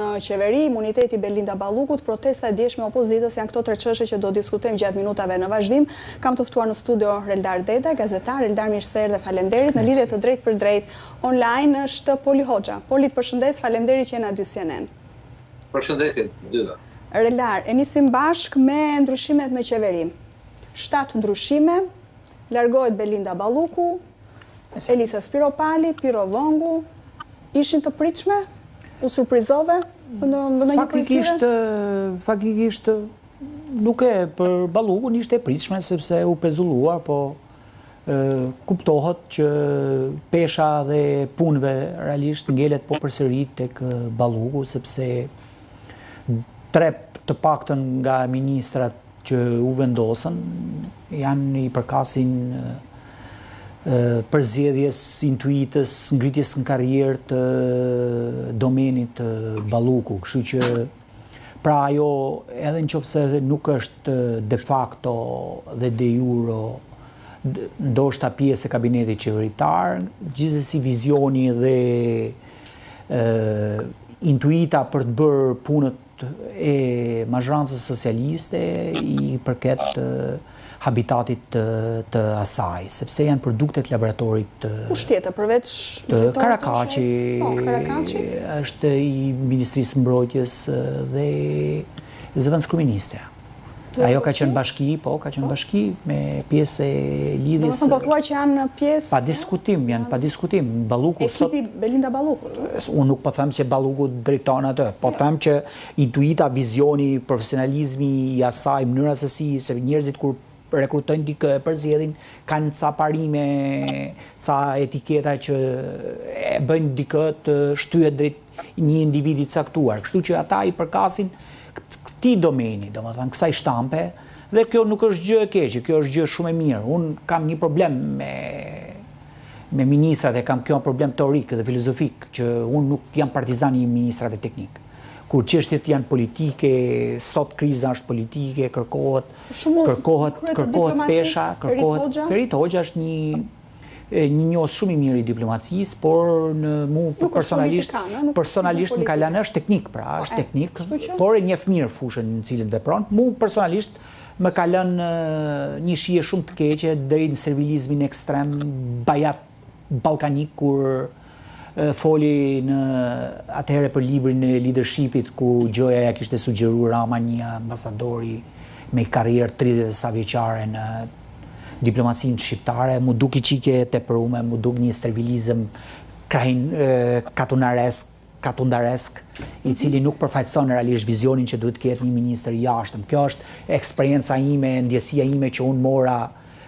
Në qeveri, imuniteti i Belinda Ballukut, protesta e djeshme e opozitës janë këto tre çështje që do diskutojmë gjatë minutave në vazhdim. Kam të ftuar në studio Reldar Deda, gazetar. Reldar mirë se erdhe, faleminderit. Në lidhje të drejtpërdrejtë online është Poli Hoxha. Poli të përshëndes, faleminderit që je në 2 CNN. Përshëndetje të dyve. Reldar, e nisim bashkë me ndryshimet në qeveri. 7 ndryshime, largohet Belinda Balluku, Elisa Spiropali, Pirro Vengu, ishin të pritshme? U surprizove në ndonjë prej tyre? Faktikisht nuk e për Ballukun ishte e pritshme sepse u pezullua, po kuptohet që pesha dhe punëve realisht ngelet po përsëri tek Balluku sepse tre të paktën nga ministrat që u vendosën janë i përkasin përzgjedhjes, intuitës, ngritjes në karrierë të domenit Balluku, kështu që pra ajo edhe në qoftë se nuk është de facto dhe de jure ndoshta pjesë e kabinetit qeveritar, gjithsesi vizioni dhe intuita për të bërë punët e mazhorancës socialiste i përket habitatit të, të asaj, sepse janë produkte të laboratorit të Kush tjetër përveç të Karakaçi, po, Karakaçi është i Ministrisë së Mbrojtjes dhe zëvendëskryeministrja. Ajo ka qenë bashki, po, ka qenë po. bashki me pjesë e lidhjes. Domethënë po thua që janë pjesë Pa diskutim, janë pa diskutim. Balluku sot Ekipi Belinda Ballukut. Unë nuk po them që Balluku drejton atë, po them që intuita, vizioni, profesionalizmi i asaj, mënyra se si se njerëzit kur rekrutojnë dikë e përzgjedhin, kanë ca parime, ca etiketa që e bëjnë dikë të shtyhet drejt një individi të caktuar. Kështu që ata i përkasin këtij domeni, domethënë kësaj shtampe, dhe kjo nuk është gjë e keqe, kjo është gjë shumë e mirë. Unë kam një problem me me ministrat e kam kjo problem teorik dhe filozofik që unë nuk jam partizan i ministrave teknik. Kur çështjet janë politike, sot kriza është politike, kërkohet kërkohet kërkohet pesha, kërkohet Ferit Hoxha është një një njohës shumë i mirë i diplomacisë, por në mu personalisht personalisht më ka lënë është teknik, pra, po, është teknik, por e njeh mirë fushën në cilën vepron. Mu personalisht më ka lënë një shije shumë të keqe deri në servilizmin ekstrem bajat ballkanik kur foli në atëherë për librin e leadershipit ku gjoja ja kishte sugjeruar Rama një ambasadori me karrierë 30 e sa vjeçare në diplomacinë shqiptare, mu duk i çike e teprume, mu duk një servilizëm krahin katunaresk, katundaresk, i cili nuk përfaqëson realisht vizionin që duhet të ketë një ministër i jashtëm. Kjo është eksperienca ime, ndjesia ime që unë mora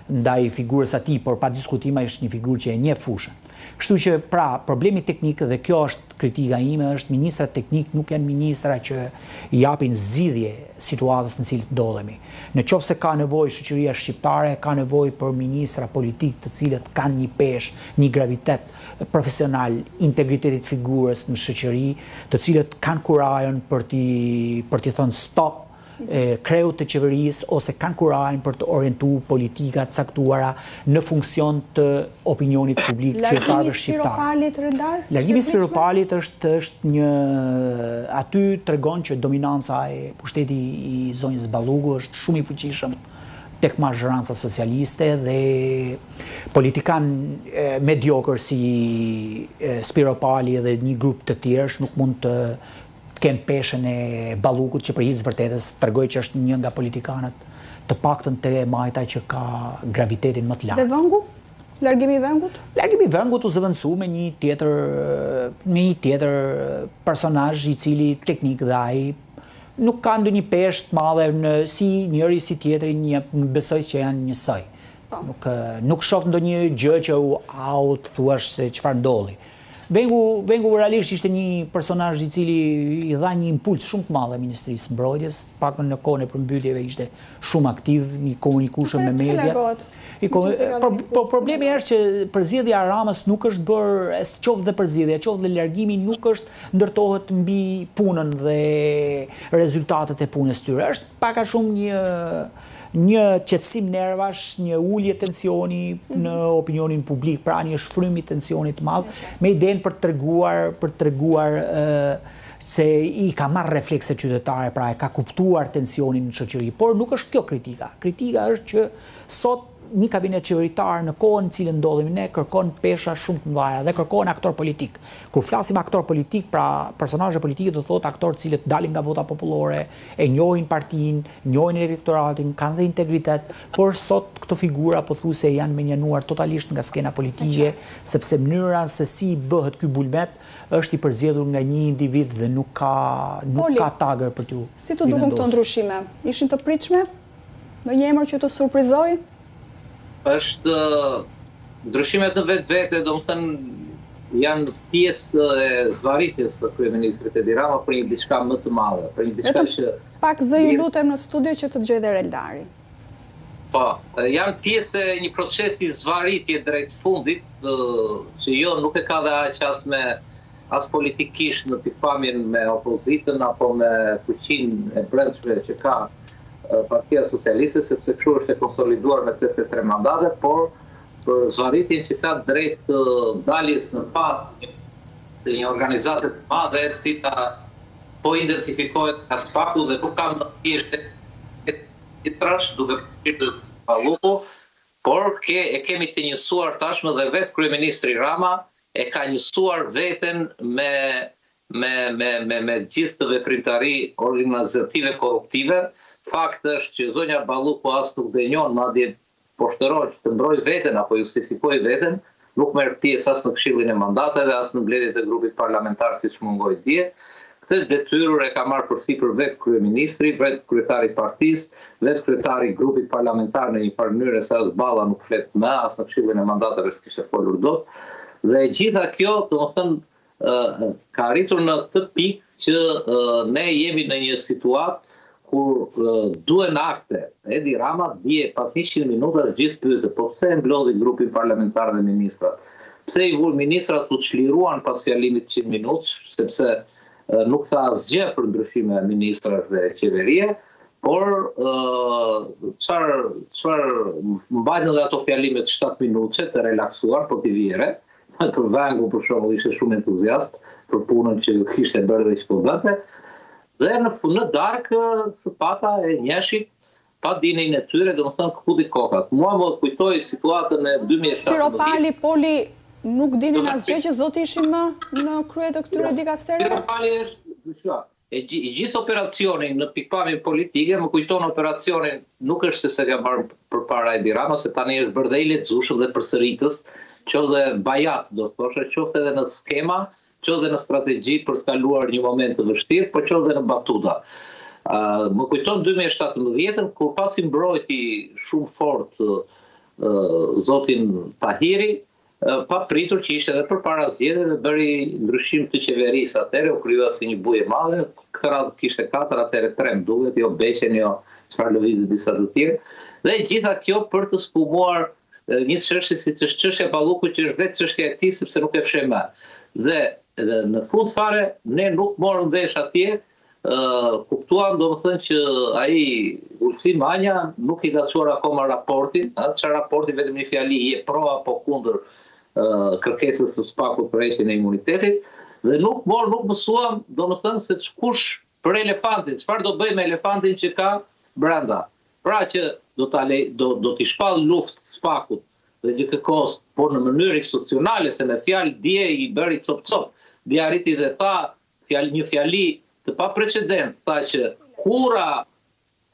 ndaj figurës atij, por pa diskutim ai është një figurë që e njeh fushën. Kështu që pra, problemi teknik dhe kjo është kritika ime është ministrat teknik nuk janë ministra që i japin zgjidhje situatës në cilën ndodhemi. Në qoftë se ka nevojë shoqëria shqiptare, ka nevojë për ministra politikë të cilët kanë një peshë, një gravitet profesional, integritetit figurës në shoqëri, të cilët kanë kurajën për t'i për t'i thënë stop kreut të qeverisë ose kanë kurajën për të orientuar politika të caktuara në funksion të opinionit publik qytetarëve shqiptarë. Largimi i Spiropalit, Reldar? Largimi i Spiropalit është është një aty tregon që dominanca e pushteti i zonjës Balluku është shumë i fuqishëm tek mazhoranca socialiste dhe politikan mediokër si Spiropali dhe një grup të tjerësh nuk mund të kenë peshën e Ballukut që për hir të vërtetës tregoi që është një nga politikanët të paktën te e majta që ka gravitetin më të lartë. Dhe Vengu? Largimi i Vengut? Largimi i Vengut u zëvendësu me një tjetër me një tjetër personazh i cili teknik dhe ai nuk ka ndonjë peshë të madhe në si njëri si tjetri, një besoj që janë njësoj. Po. Nuk nuk shoh ndonjë gjë që u au të thuash se çfarë ndodhi. Vengu, Vengu realisht ishte një personazh i cili i dha një impuls shumë të madh Ministrisë së Mbrojtjes, paktën në kohën e përmbytjeve ishte shumë aktiv, i komunikueshëm me media. I po, po problemi është që përzgjedhja e Ramës nuk është bërë, qoftë dhe përzgjedhja, qoftë dhe largimi nuk është ndërtohet mbi punën dhe rezultatet e punës tyre. Është pak a shumë një një qetësim nervash, një ulje tensioni në opinionin publik, pra një shfrym i tensionit të madh, me idenë për të treguar, për të treguar. se i ka marrë reflekset qytetare, pra e ka kuptuar tensionin në shoqëri, por nuk është kjo kritika. Kritika është që sot një kabinet qeveritar në kohën në cilën ndodhemi ne kërkon pesha shumë të mëdha dhe kërkon aktorë politikë. Kur flasim aktorë politikë, pra personazhe politike do thotë aktorë të cilët dalin nga vota popullore, e njohin partinë, njohin elektoratin, kanë dhe integritet, por sot këto figura pothuajse janë mënjanuar totalisht nga skena politike, sepse mënyra se si bëhet ky bulmet është i përzgjedhur nga një individ dhe nuk ka nuk ka tagër për t'u Si t'u dukën këto ndryshime? Ishin të pritshme? Ndonjë emër që të surprizoi? Është ndryshimet në vetvete, domethënë janë pjesë e zvarritjes së kryeministrit Edi Rama për një diçka më të madhe, për një diçka që Pak zë ju lutem në studio që të dëgjojë dhe Reldari. Po, janë pjesë e një procesi zvarritje drejt fundit, që jo nuk e ka dhe aq as me as politikisht në pikëpamjen me opozitën apo me fuqinë e brendshme që ka Partia Socialiste, sepse kështu është e konsoliduar me 83 mandate, por për zvarritjen që ka drejt daljes në pah të një organizate të madhe e cila po identifikohet nga SPAK-u dhe nuk ka më thjesht ministrash duke përfshirë dhe Balluku, por ke, e kemi të njësuar tashmë dhe vetë kryeministri Rama e ka njësuar veten me me me me me gjithë këtë veprimtari organizative korruptive. Fakt është që zonja Balluku as nuk denjon, madje poshtëron që të mbrojë veten apo justifikojë veten, nuk merr pjesë as në Këshillin e Mandateve, as në mbledhjet e grupit parlamentar siç mungoi dje. Këtë detyrë e ka marrë përsipër vetë kryeministri, vetë kryetari i partisë, vetë kryetari i grupit parlamentar në një farë mënyre se as Balla nuk flet më, as në Këshillin e Mandateve s'kishte folur dot. Dhe e gjitha kjo, domethënë, ka arritur në këtë pikë që ne jemi në një situatë kur duhen akte. Edi Rama dje pas 100 minutash gjithë pyetën, po pse e mblodhi grupin parlamentar dhe ministrat? Pse i vuri ministrat u çliruan pas fjalimit 100 minutësh, sepse nuk tha asgjë për ndryshime ministrash dhe qeverie, por çfarë çfarë mbajtën dhe ato fjalimet 7 minutëshe të relaksuar, po t'i vije re, Për Vengu për shembull ishte shumë entuziast për punën që kishte bërë dhe që po bënte. Dhe në në darkë sëpata e njëshit pa dijeninë e tyre, domethënë këputi kokat. Mua më kujtoi situatën e 2017. Spiropali, Poli, nuk dinin asgjë që s'do të ishin më në krye të këtyre jo. dikastereve? Spiropali është, dyshka, E i gjithë operacioni në pikëpamje politike më kujton operacionin, nuk është se s'e ka bërë përpara Edi Rama, se tani është bërë dhe i lexueshëm dhe përsëritës, qoftë dhe bajat do të thosha, qoftë edhe në skema, qoftë dhe në strategji për të kaluar një moment të vështirë, po qoftë dhe në batuta. Uh, më kujton 2017-ën kur pasi mbrojti shumë fort uh, zotin Tahiri, Papritur që ishte edhe përpara zgjedhjeve bëri ndryshim të qeverisë, atëherë u krijua si një bujë e madhe, këtë radhë kishte katër, atëherë tre më duket, jo Beqen, jo çfarë lëvizi disa të tjerë. Dhe e gjitha kjo për të sfumuar një çështje siç është çështja Balluku që është vetë çështja e tij sepse nuk e fsheh më. Dhe, dhe në fund fare ne nuk morëm vesh atje kuptuam domethënë që ai Ulsi Manja nuk i ka çuar akoma raportin, a çfarë raporti vetëm një fjali je pro apo kundër kërkesës së SPAK-ut për heqjen e imunitetit dhe nuk mor nuk mësuam domethënë se kush për elefantin, çfarë do bëjë me elefantin që ka brenda. Pra që do ta le, do do t'i shpall luftë SPAK-ut dhe GJKKO-s, por në mënyrë institucionale se me fjalë dje i bëri cop cop. Dje arriti dhe tha Fjalë një fjali të paprecedent tha që kura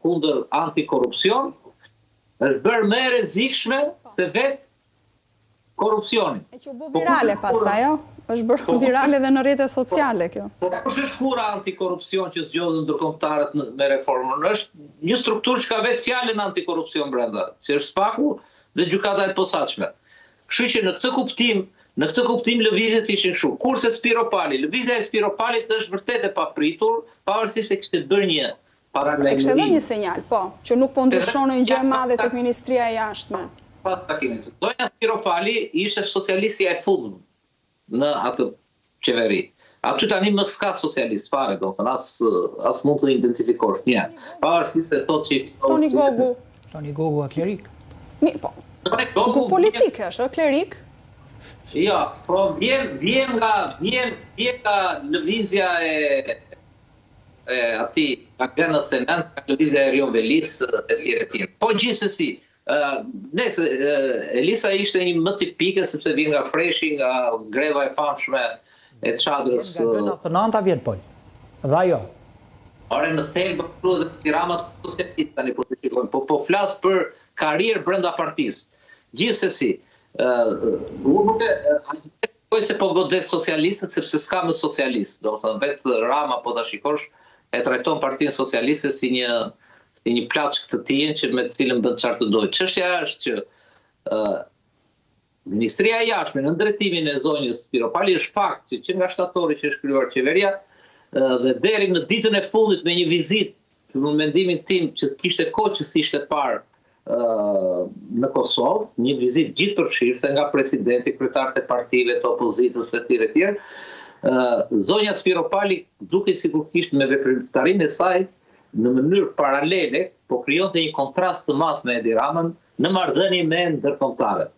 kundër antikorrupsion është bërë më e rrezikshme se vetë korrupsioni. E që u bë virale pastaj, jo? Është bërë po, virale dhe në rrjete sociale kjo. Po kush është kura antikorrupsion që zgjodhën ndërkombëtarët me reformën? Është një strukturë që ka vetë fjalën antikorrupsion brenda, që është SPAK-u dhe gjykata e posaçme. Kështu që në këtë kuptim, në këtë kuptim lëvizjet ishin kështu. Kurse Spiropali, lëvizja e Spiropalit është vërtet e papritur, pavarësisht se kishte bërë një paralajmërim. E kishte dhënë një sinjal, po, që nuk po ndryshon ndonjë gjë e madhe tek Ministria e Jashtme. Pas takimit. Zonja Spiropali ishte socialistja e fundit në atë qeveri. Aty tani më s'ka socialist fare, domethënë as as mund të identifikosh një. Pavarësisht se thotë që i fiton. Toni Gogu. Toni Gogu a klerik. Mi, po. Toni Gogu politik është, ë klerik. Jo, po vjen vjen nga vjen vjen nga lëvizja e. e atij nga G99, nga lëvizja e Erion Velisë etj etj. Po gjithsesi, Nëse Elisa ishte një më tipike sepse vjen nga Freshi, nga greva e famshme e çadrës. Nga G99 vjen po. Dhe ajo. Ore në thelb këtu edhe Edi Rama socialist tani po të shikojmë, po po flas për karrierë brenda partisë. Gjithsesi, ë unë nuk e shikoj se po godet socialistët sepse s'ka më socialistë, domethënë vetë Rama po ta shikosh e trajton Partinë Socialiste si një si një plaçkë të tijën që me të cilën bën çfarë të dojë. Çështja është që ë Ministria e Jashtme nën drejtimin e zonjës Spiropali është fakt që që nga shtatori që është krijuar qeveria dhe deri në ditën e fundit me një vizitë që në mendimin tim që kishte kohë që s'ishte parë në Kosovë, një vizitë gjithëpërfshirëse nga presidenti, kryetarët e partive të opozitës etj etj. Zonja Spiropali dukej sikur kishte me veprimtarinë e saj në mënyrë paralele po krijonte një kontrast të madh me Edi Ramën në marrëdhënie me ndërkombëtarët.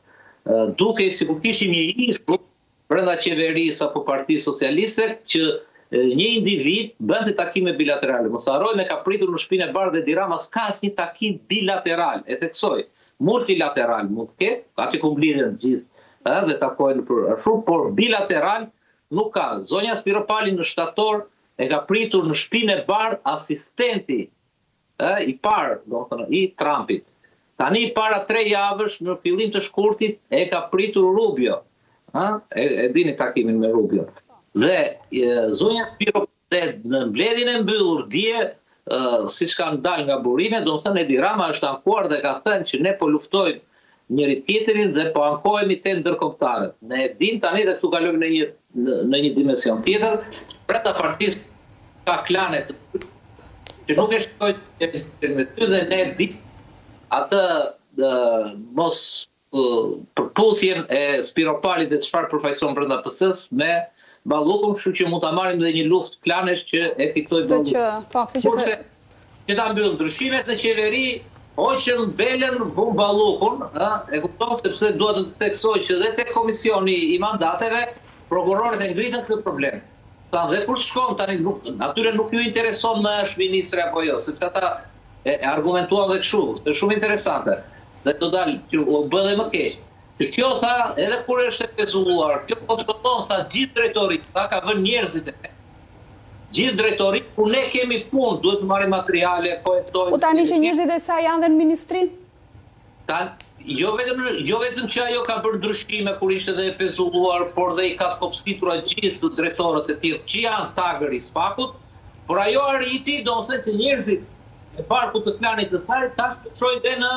Dukej sikur kishim një ishull brenda qeverisë apo Partisë Socialiste që një individ bënte takime bilaterale. Mos harrojmë e ka pritur në Shtëpinë e Bardhë Edi Rama s'ka asnjë takim bilateral, e theksoj, multilateral mund të ketë, aty ku mblidhen të gjithë, ë dhe takojnë për ashtu, por bilateral nuk ka. Zonja Spiropali në shtator e ka pritur në Shtëpinë e Bardhë asistenti ë i parë, domethënë i Trumpit. Tani para tre javësh në fillim të shkurtit e ka pritur Rubio. Ë, e, e dini takimin me Rubio. Dhe e, zonja Spiro dhe në mbledhjen e mbyllur dje, ë, siç kanë dalë nga burime, domethënë Edi Rama është ankuar dhe ka thënë që ne po luftojmë njëri tjetrin dhe po ankohemi te ndërkombëtarët. Ne e dimë tani dhe këtu kalojmë në një në, në një dimension tjetër, brenda partisë ka klane të që nuk e shikojnë me ty dhe ne e dimë atë dhe, mos përputhjen e Spiropalit dhe çfarë përfaqëson brenda PS-së me Ballukun, kështu që mund ta marrim dhe një luftë klanesh që e fitoi Balluku. Që, po, që Kurse që ta mbyll ndryshimet në qeveri, hoqëm Belën, vumë Ballukun, ë, e kupton sepse dua të theksoj që dhe te komisioni i mandateve prokurorët e ngritën këtë problem. Thanë dhe kur të shkon tani nuk atyre nuk ju intereson më është ministri apo jo, sepse ata e, e argumentuan dhe kështu, është shumë interesante. Dhe do dal që u bë dhe më keq. Që kjo tha, edhe kur është e pezulluar, kjo kontrollon tha gjithë drejtorinë, tha ka vënë njerëzit e vet. Gjithë drejtorinë ku ne kemi punë, duhet të marrim materiale, po hetojmë. Po tani që njerëzit e saj janë dhe në ministri? Tan, jo vetëm jo vetëm që ajo ka bërë ndryshime kur ishte dhe e pezulluar, por dhe i ka të kopsitura gjithë drejtorët e tjerë që janë tagër i SPAK-ut, por ajo arriti, domethënë që njerëzit e barkut të klanit të saj tash të çojnë dhe në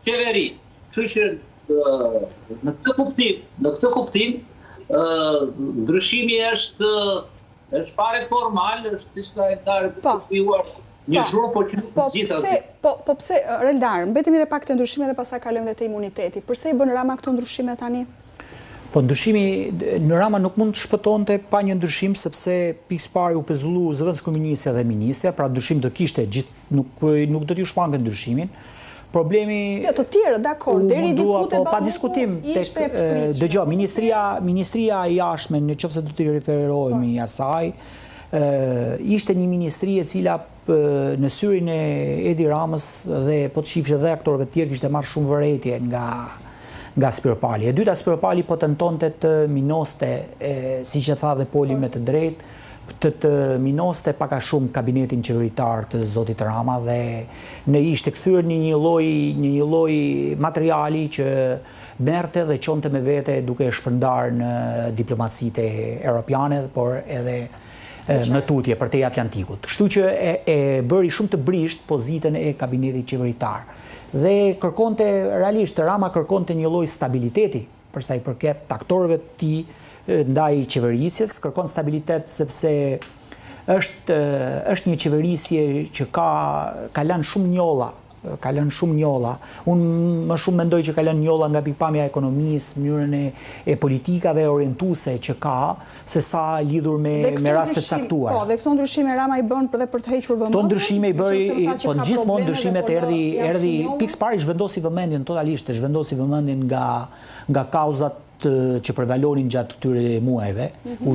qeveri. Kështu që në këtë kuptim, në këtë kuptim, ë ndryshimi është është fare formal, është siç tha Eldar, për të po. krijuar një po. zhurmë, por që nuk po, zgjidh asgjë. Po, po pse Reldar, mbetemi edhe pak te ndryshimet dhe pastaj kalojmë dhe te imuniteti. Përse i bën Rama këto ndryshime tani? Po ndryshimi në Rama nuk mund të shpëtonte pa një ndryshim sepse pikësëpari u pezullu zëvendëskryeministrja dhe ministrja, pra ndryshim do kishte gjithë Nuk nuk do t'ju shmangte ndryshimin. Problemi Jo, të tjerët, dakord, deri diku te po, pa diskutim tek dëgjo, ministria ministria e jashtme, në qoftë se do t'i referohemi po. asaj, ë ishte një ministri e cila në syrin e Edi Ramës dhe po të shifsh edhe aktorëve të tjerë kishte marrë shumë vërejtje nga nga Spiropali. E dyta Spiropali po tentonte të minoste, e, siç e tha dhe Poli me të drejtë, të të minoste pak a shumë kabinetin qeveritar të zotit Rama dhe në ishte kthyer në një lloj në një lloj materiali që merrte dhe çonte me vete duke e shpërndarë në diplomacitë europiane, por edhe më tutje përtej Atlantikut. Kështu që e, e bëri shumë të brishtë pozitën e kabinetit qeveritar. Dhe kërkonte realisht Rama kërkonte një lloj stabiliteti Për sa i përket aktorëve të tij ndaj qeverisjes, kërkon stabilitet sepse është është një qeverisje që ka ka lënë shumë njolla, ka lënë shumë njolla. Unë më shumë mendoj që ka lënë njolla nga pikëpamja e ekonomisë, mënyrën e e politikave orientuese që ka, se sa lidhur me me raste të caktuara. Po, dhe këto ndryshime Rama i bën për dhe për të hequr vëmendjen. Këto ndryshime i bëri, po gjithmonë ndryshimet erdhi erdhi pikësëpari zhvendosi vëmendjen totalisht, zhvendosi vëmendjen nga nga kauzat që prevalonin gjatë këtyre muajve, mhm. u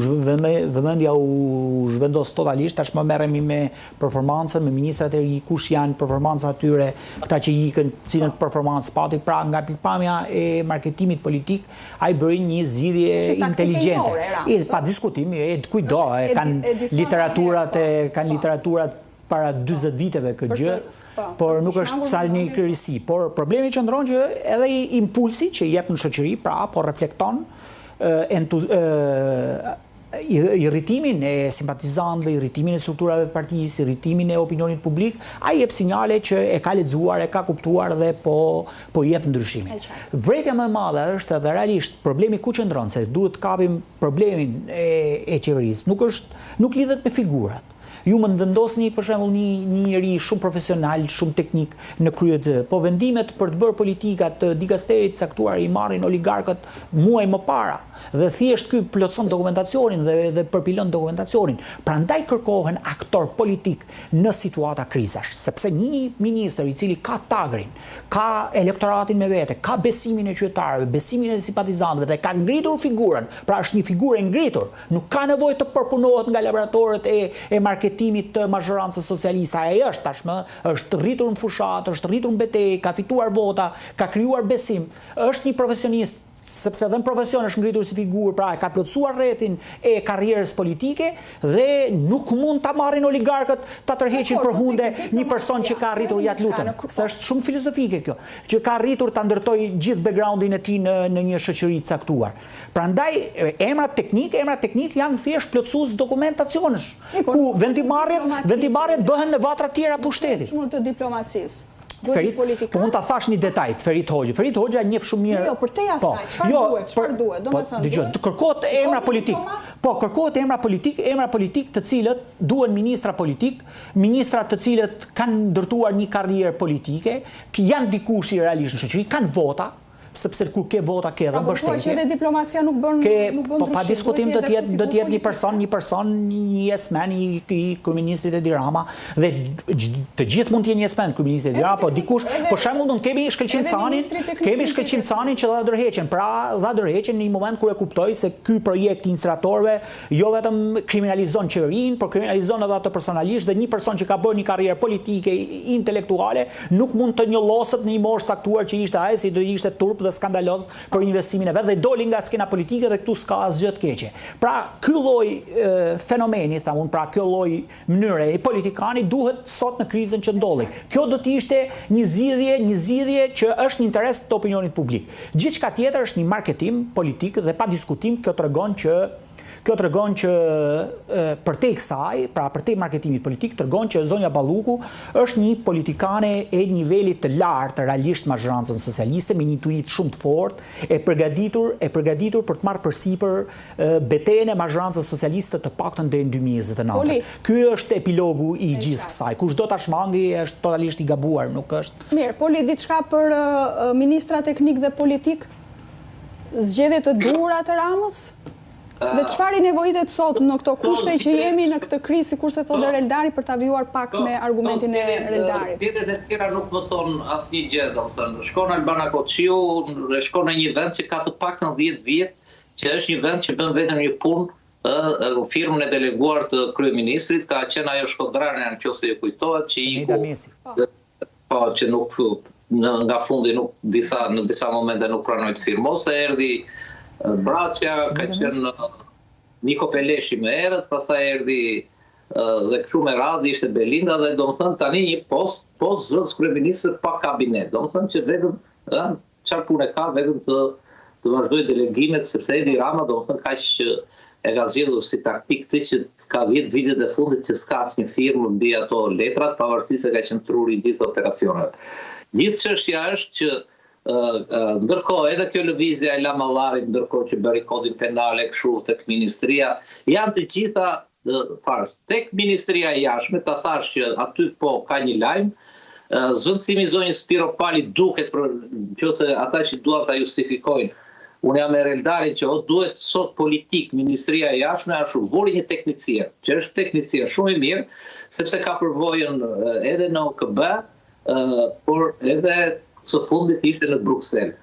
vëmendja u zhvendos totalisht, tashmë merremi me performancën, me ministrat e ri, kush janë performanca e tyre, këta që ikën, cilën po. performancë pati, pra nga pikëpamja e marketimit politik, ai bëri një zgjidhje inteligjente. Pa diskutim, e kujtdo, e kanë literaturat, e po. kanë po. literaturat para 40 viteve këtë gjë, po, por nuk është sa një risi. Por problemi qëndron që edhe impulsi që jep në shoqëri, pra po reflekton irritimin e simpatizantëve, irritimin e strukturave të partisë, irritimin e opinionit publik, ai jep sinjale që e ka lexuar, e ka kuptuar dhe po po jep ndryshimin. Vërejtja më e madhe është edhe realisht problemi ku qëndron, se duhet të kapim problemin e, e qeverisë, nuk është nuk lidhet me figurat. Ju mund të vendosni për shembull një një njeri shumë profesional, shumë teknik në krye të, po vendimet për të bërë politika të dikasterit të caktuar i marrin oligarkët muaj më para dhe thjesht ky plotëson dokumentacionin dhe dhe përpilon dokumentacionin. Prandaj kërkohen aktorë politikë në situata krizash, sepse një ministër i cili ka tagrin, ka elektoratin me vete, ka besimin e qytetarëve, besimin e simpatizantëve dhe ka ngritur figurën, pra është një figurë e ngritur, Nuk ka nevojë të përpunohet nga laboratorët e e marketimit të mazhorancës socialiste. Ai është tashmë, është rritur në fushatë, është rritur në betejë, ka fituar vota, ka krijuar besim. Është një profesionist sepse edhe në profesion është ngritur si figurë, pra e ka plotësuar rrethin e karrierës politike dhe nuk mund ta marrin oligarkët ta tërheqin për hunde një person që ka arritur, ja të lutem, se është shumë filozofike kjo, që ka arritur ta ndërtojë gjithë backgroundin e tij në në një shoqëri të caktuar. Prandaj emrat teknikë, emrat teknikë janë thjesht plotësues dokumentacionesh, po, ku vendimmarrjet, vendimmarrjet bëhen në vatra të tjera pushteti. Shumë të diplomacisë. Ferit, po unë ta thash një detaj, Ferit Hoxha. Ferit Hoxha njeh shumë mirë. Jo, përtej asaj, po, çfarë jo, duhet, çfarë duhet, domethënë. Po, dëgjo, kërkohet emra politikë. Po, kërkohet emra politikë, emra politikë të cilët duhen ministra politikë, ministra të cilët kanë ndërtuar një karrierë politike, janë dikush i realisht në shoqëri, kanë vota, sepse kur ke vota ke edhe pra, po mbështetje. Pra, që edhe diplomacia nuk bën ke, nuk bën po, pa diskutim do të jetë do të jetë një person, një person, një yes man i, i kryeministrit Edi Rama dhe të gjithë mund të jenë yes man kryeministrit Edi Rama, po dikush, për shembull, mund kemi Shkëlqim Canin, kemi Shkëlqim Canin që dha dorëheqjen, pra dha dorëheqjen në një moment kur e kuptoi se ky projekt i inceneratorëve jo vetëm kriminalizon qeverinë, por kriminalizon edhe atë personalisht dhe një person që ka bërë një karrierë politike, intelektuale, nuk mund të njolloset në një moshë të caktuar që ishte ai, se do ishte turp dhe skandaloz për investimin e vet dhe doli nga skena politike dhe këtu s'ka asgjë të keqe. Pra, ky lloj fenomeni, them unë, pra kjo lloj mënyre e politikani duhet sot në krizën që ndodhi. Kjo do të ishte një zgjidhje, një zgjidhje që është në interes të opinionit publik. Gjithçka tjetër është një marketim politik dhe pa diskutim kjo tregon që Kjo tregon që përtej kësaj, pra përtej marketimit politik, tregon që zonja Balluku është një politikane e nivelit të lartë realisht mazhorancën socialiste me një intuitë shumë të fortë, e përgatitur, e përgatitur për të marrë përsipër betejën e mazhorancës socialiste të paktën deri në 2029. Ky është epilogu i gjithë kësaj. Kush do ta shmangi është totalisht i gabuar, nuk është. Mirë, Poli diçka për ministra teknikë dhe politikë? Zgjedhje të duhura të Ramës? Dhe çfarë i nevojitet sot në këto kushte që jemi në këtë krizë, sikurse thotë dhe Reldari për ta vijuar pak me argumentin e Reldarit? Zgjedhjet e tjera nuk më thonë asnjë gjë, domethënë, shkon Albana Koçiu, shkon në një vend që ka të paktën 10 vjet që është një vend që bën vetëm një punë, ë firmën e deleguar të kryeministrit, ka qenë ajo shkodrane në qoftë se ju kujtohet që iku. Po. po që nuk në nga fundi nuk disa në disa momente nuk pranoi të firmosë, erdhi Braçja, ka qenë Niko Peleshi më herët, pastaj erdhi dhe kështu me radhë ishte Belinda dhe domethënë tani një post, post zëvendëskryeministër pa kabinet, domethënë që vetëm ë Çfarë pune ka vetëm të të vazhdojë delegimet sepse Edi Rama domethënë kaq që e ka zgjedhur si taktikë këtë që ka 10 vitet e fundit që s'ka asnjë firmë mbi ato letrat pavarësisht se ka qenë truri i gjithë operacioneve. Gjithë çështja është që ndërkohë edhe kjo lëvizja e Lamallarit ndërkohë që bëri kodin penal e kështu tek ministria janë të gjitha farsë. Tek Ministria e Jashtme, ta thashë që aty po ka një lajm, zëvendësimi i zonjës Spiropali duket për qoftë se ata që duan ta justifikojnë. Unë jam me Reldarin që o duhet sot politik Ministria e Jashtme ashtu vuri një teknicien, që është teknicien shumë i mirë, sepse ka përvojën edhe në OKB, por edhe së fundit ishte në Bruksel.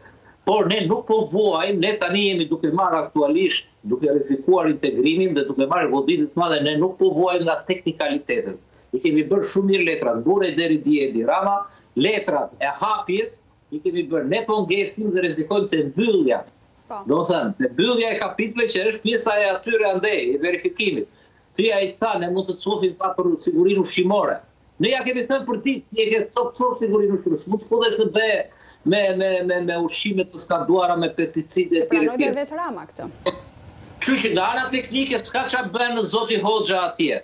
Por ne nuk po vuajmë, ne tani jemi duke marrë aktualisht, duke rrezikuar integrimin dhe duke marrë goditje të madhe, ne nuk po vuajmë nga teknikalitetet. I kemi bërë shumë mirë letrat, mburrej deri dje Edi Rama, letrat e hapjes i kemi bërë, ne po ngecim dhe rrezikojmë te mbyllja. Po. Domethënë, te mbyllja e kapitujve që është pjesa e atyre andej, e verifikimit. Ti ai tha, ne mund të cofim pa për sigurinë ushqimore. Ne ja kemi thënë për ditë, ti e ke copë copë sigurinë ushqimore, s'mund të futesh në BE me me me me ushqime të skaduara me pesticide etj. Pranoi dhe vetë Rama këtë. Kështu që nga ana teknike s'ka ça bën zoti Hoxha atje.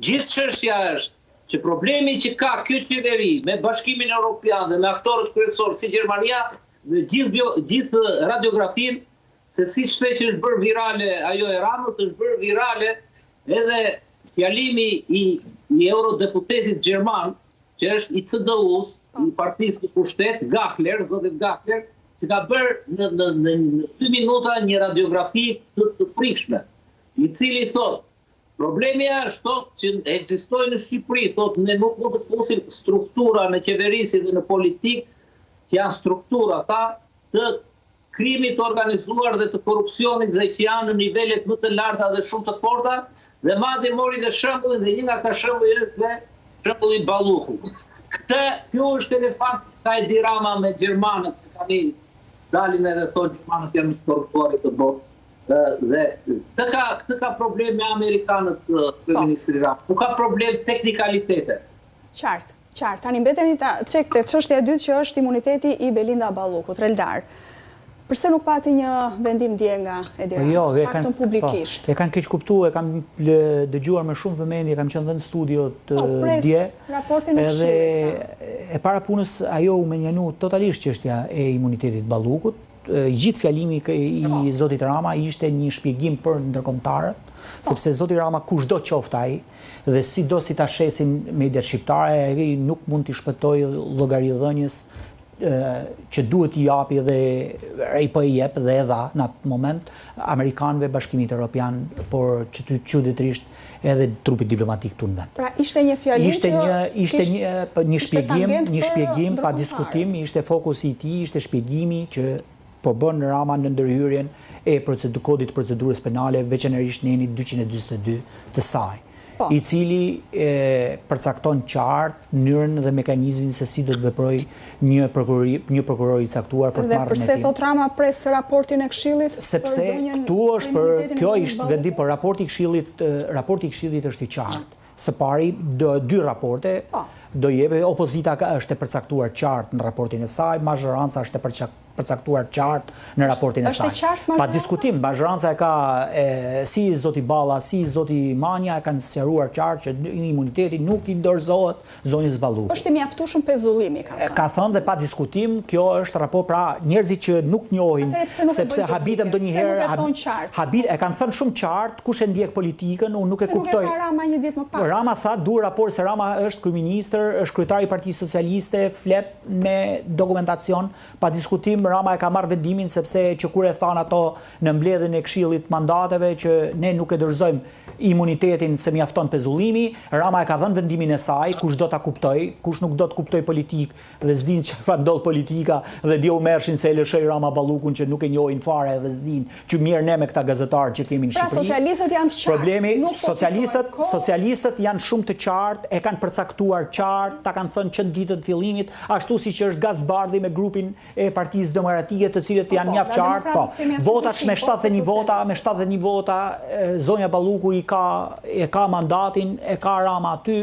Gjithë çështja është që problemi që ka kjo qeveri me Bashkimin Europian dhe me aktorët kryesorë si Gjermania, në gjithë bio, gjithë radiografinë se siç the që është bërë virale ajo e Ramës, është bërë virale edhe fjalimi i i eurodeputetit gjerman, që është i CDU-s, i partisë në pushtet, Gahler, zotit Gahler, që ka bërë në në në në dy minuta një radiografi të, të frikshme, i cili thotë Problemi është, thotë, që ekzistojnë në Shqipëri, thotë, ne nuk mund të fusim struktura në qeverisje dhe në politikë, që janë struktura, tha, të krimit të organizuar dhe të korrupsionit dhe që janë në nivelet më të larta dhe shumë të forta, dhe madje mori dhe shembullin dhe një nga këta shembuj është dhe shembulli Balluku. Këtë, kjo është elefant ka Edi Rama me gjermanët që tani dalin edhe thonë gjermanët janë të korruptuarit të botës. Dhe këtë ka këtë ka problem me amerikanët po. kryeministri Rama. Nuk ka problem teknikalitete. Qartë, qartë. Tani mbetemi ta çek te çështja e dytë që është imuniteti i Belinda Ballukut, Reldar. Përse nuk pati një vendim dje nga Edi po Rama? Jo, e kanë po, publikisht. E kanë keqkuptu, e kam dëgjuar me shumë vëmendje, kam qenë dhe në studio të po, dje. Raportin e Edhe e para punës ajo u mënjanu totalisht çështja e imunitetit Ballukut, gjithë fjalimi i zotit Rama ishte një shpjegim për ndërkombëtarët, po. sepse zoti Rama kushdo qoftë ai dhe sido si ta shesin mediat shqiptare, ai nuk mund t'i shpëtojë llogaridhënies që duhet t'i japi dhe ai po e jep dhe e dha në atë moment amerikanëve, Bashkimit Europian, por që të çuditërisht edhe trupit diplomatik këtu në vend. Pra ishte një fjalim ishte një ishte një po, një shpjegim, një shpjegim pa diskutim, ishte fokusi i tij, ishte shpjegimi që po bën Rama në ndërhyrjen e procedu, kodit të procedurës penale, veçanërisht nenit 242 të saj. Po. i cili e përcakton qartë mënyrën dhe mekanizmin se si do të veprojë një prokurori, një prokuror i caktuar për të marrë Dhe përse thotë Rama pres raportin e Këshillit Sepse këtu është për kjo ishte vendim, por raporti i Këshillit, raporti i Këshillit është i qartë. Së pari, do dy raporte, po. do jepë opozita është e përcaktuar qartë në raportin e saj, mazhoranca është e përcaktuar qartë në raportin e saj. Është e qartë mazhoranca? Pa diskutim, mazhoranca e ka e, si zoti Balla, si zoti Manja e kanë sqaruar qartë që imuniteti nuk i dorëzohet zonjës Balluku. Është i mjaftueshëm pezullimi, ka thënë. Ka thënë dhe pa diskutim, kjo është raport, pra njerëzit që nuk njohin, sepse habitem ndonjëherë, habit, e kanë thënë shumë qartë, kush e ndjek politikën, unë nuk e kuptoj. Pse nuk e tha Rama një ditë më parë? Rama tha du raport se Rama është kryeministër, është kryetari i Partisë Socialiste, flet me dokumentacion, pa diskutim Rama e ka marrë vendimin sepse që kur e thanë ato në mbledhjen e Këshillit të Mandateve që ne nuk e dorëzojmë imunitetin se mjafton pezullimi, Rama e ka dhënë vendimin e saj, kush do ta kuptojë, kush nuk do të kuptojë politikë dhe s'din çfarë ndodh politika dhe dje u merrshin se e lëshoi Rama Ballukun që nuk e njohin fare dhe s'din që mirë ne me këta gazetarë që kemi në pra, Shqipëri. Pra socialistët janë të qartë. Problemi, nuk po socialistët, socialistët janë shumë të qartë, e kanë përcaktuar qartë, ta kanë thënë që në ditën e fillimit, ashtu siç është Gaz Bardhi me grupin e Partisë Demokratike, të cilët po, janë po, mjaft qartë, po. Votat me 71 vota, me 71 vota, zonja Balluku i ka e ka mandatin, e ka Rama aty,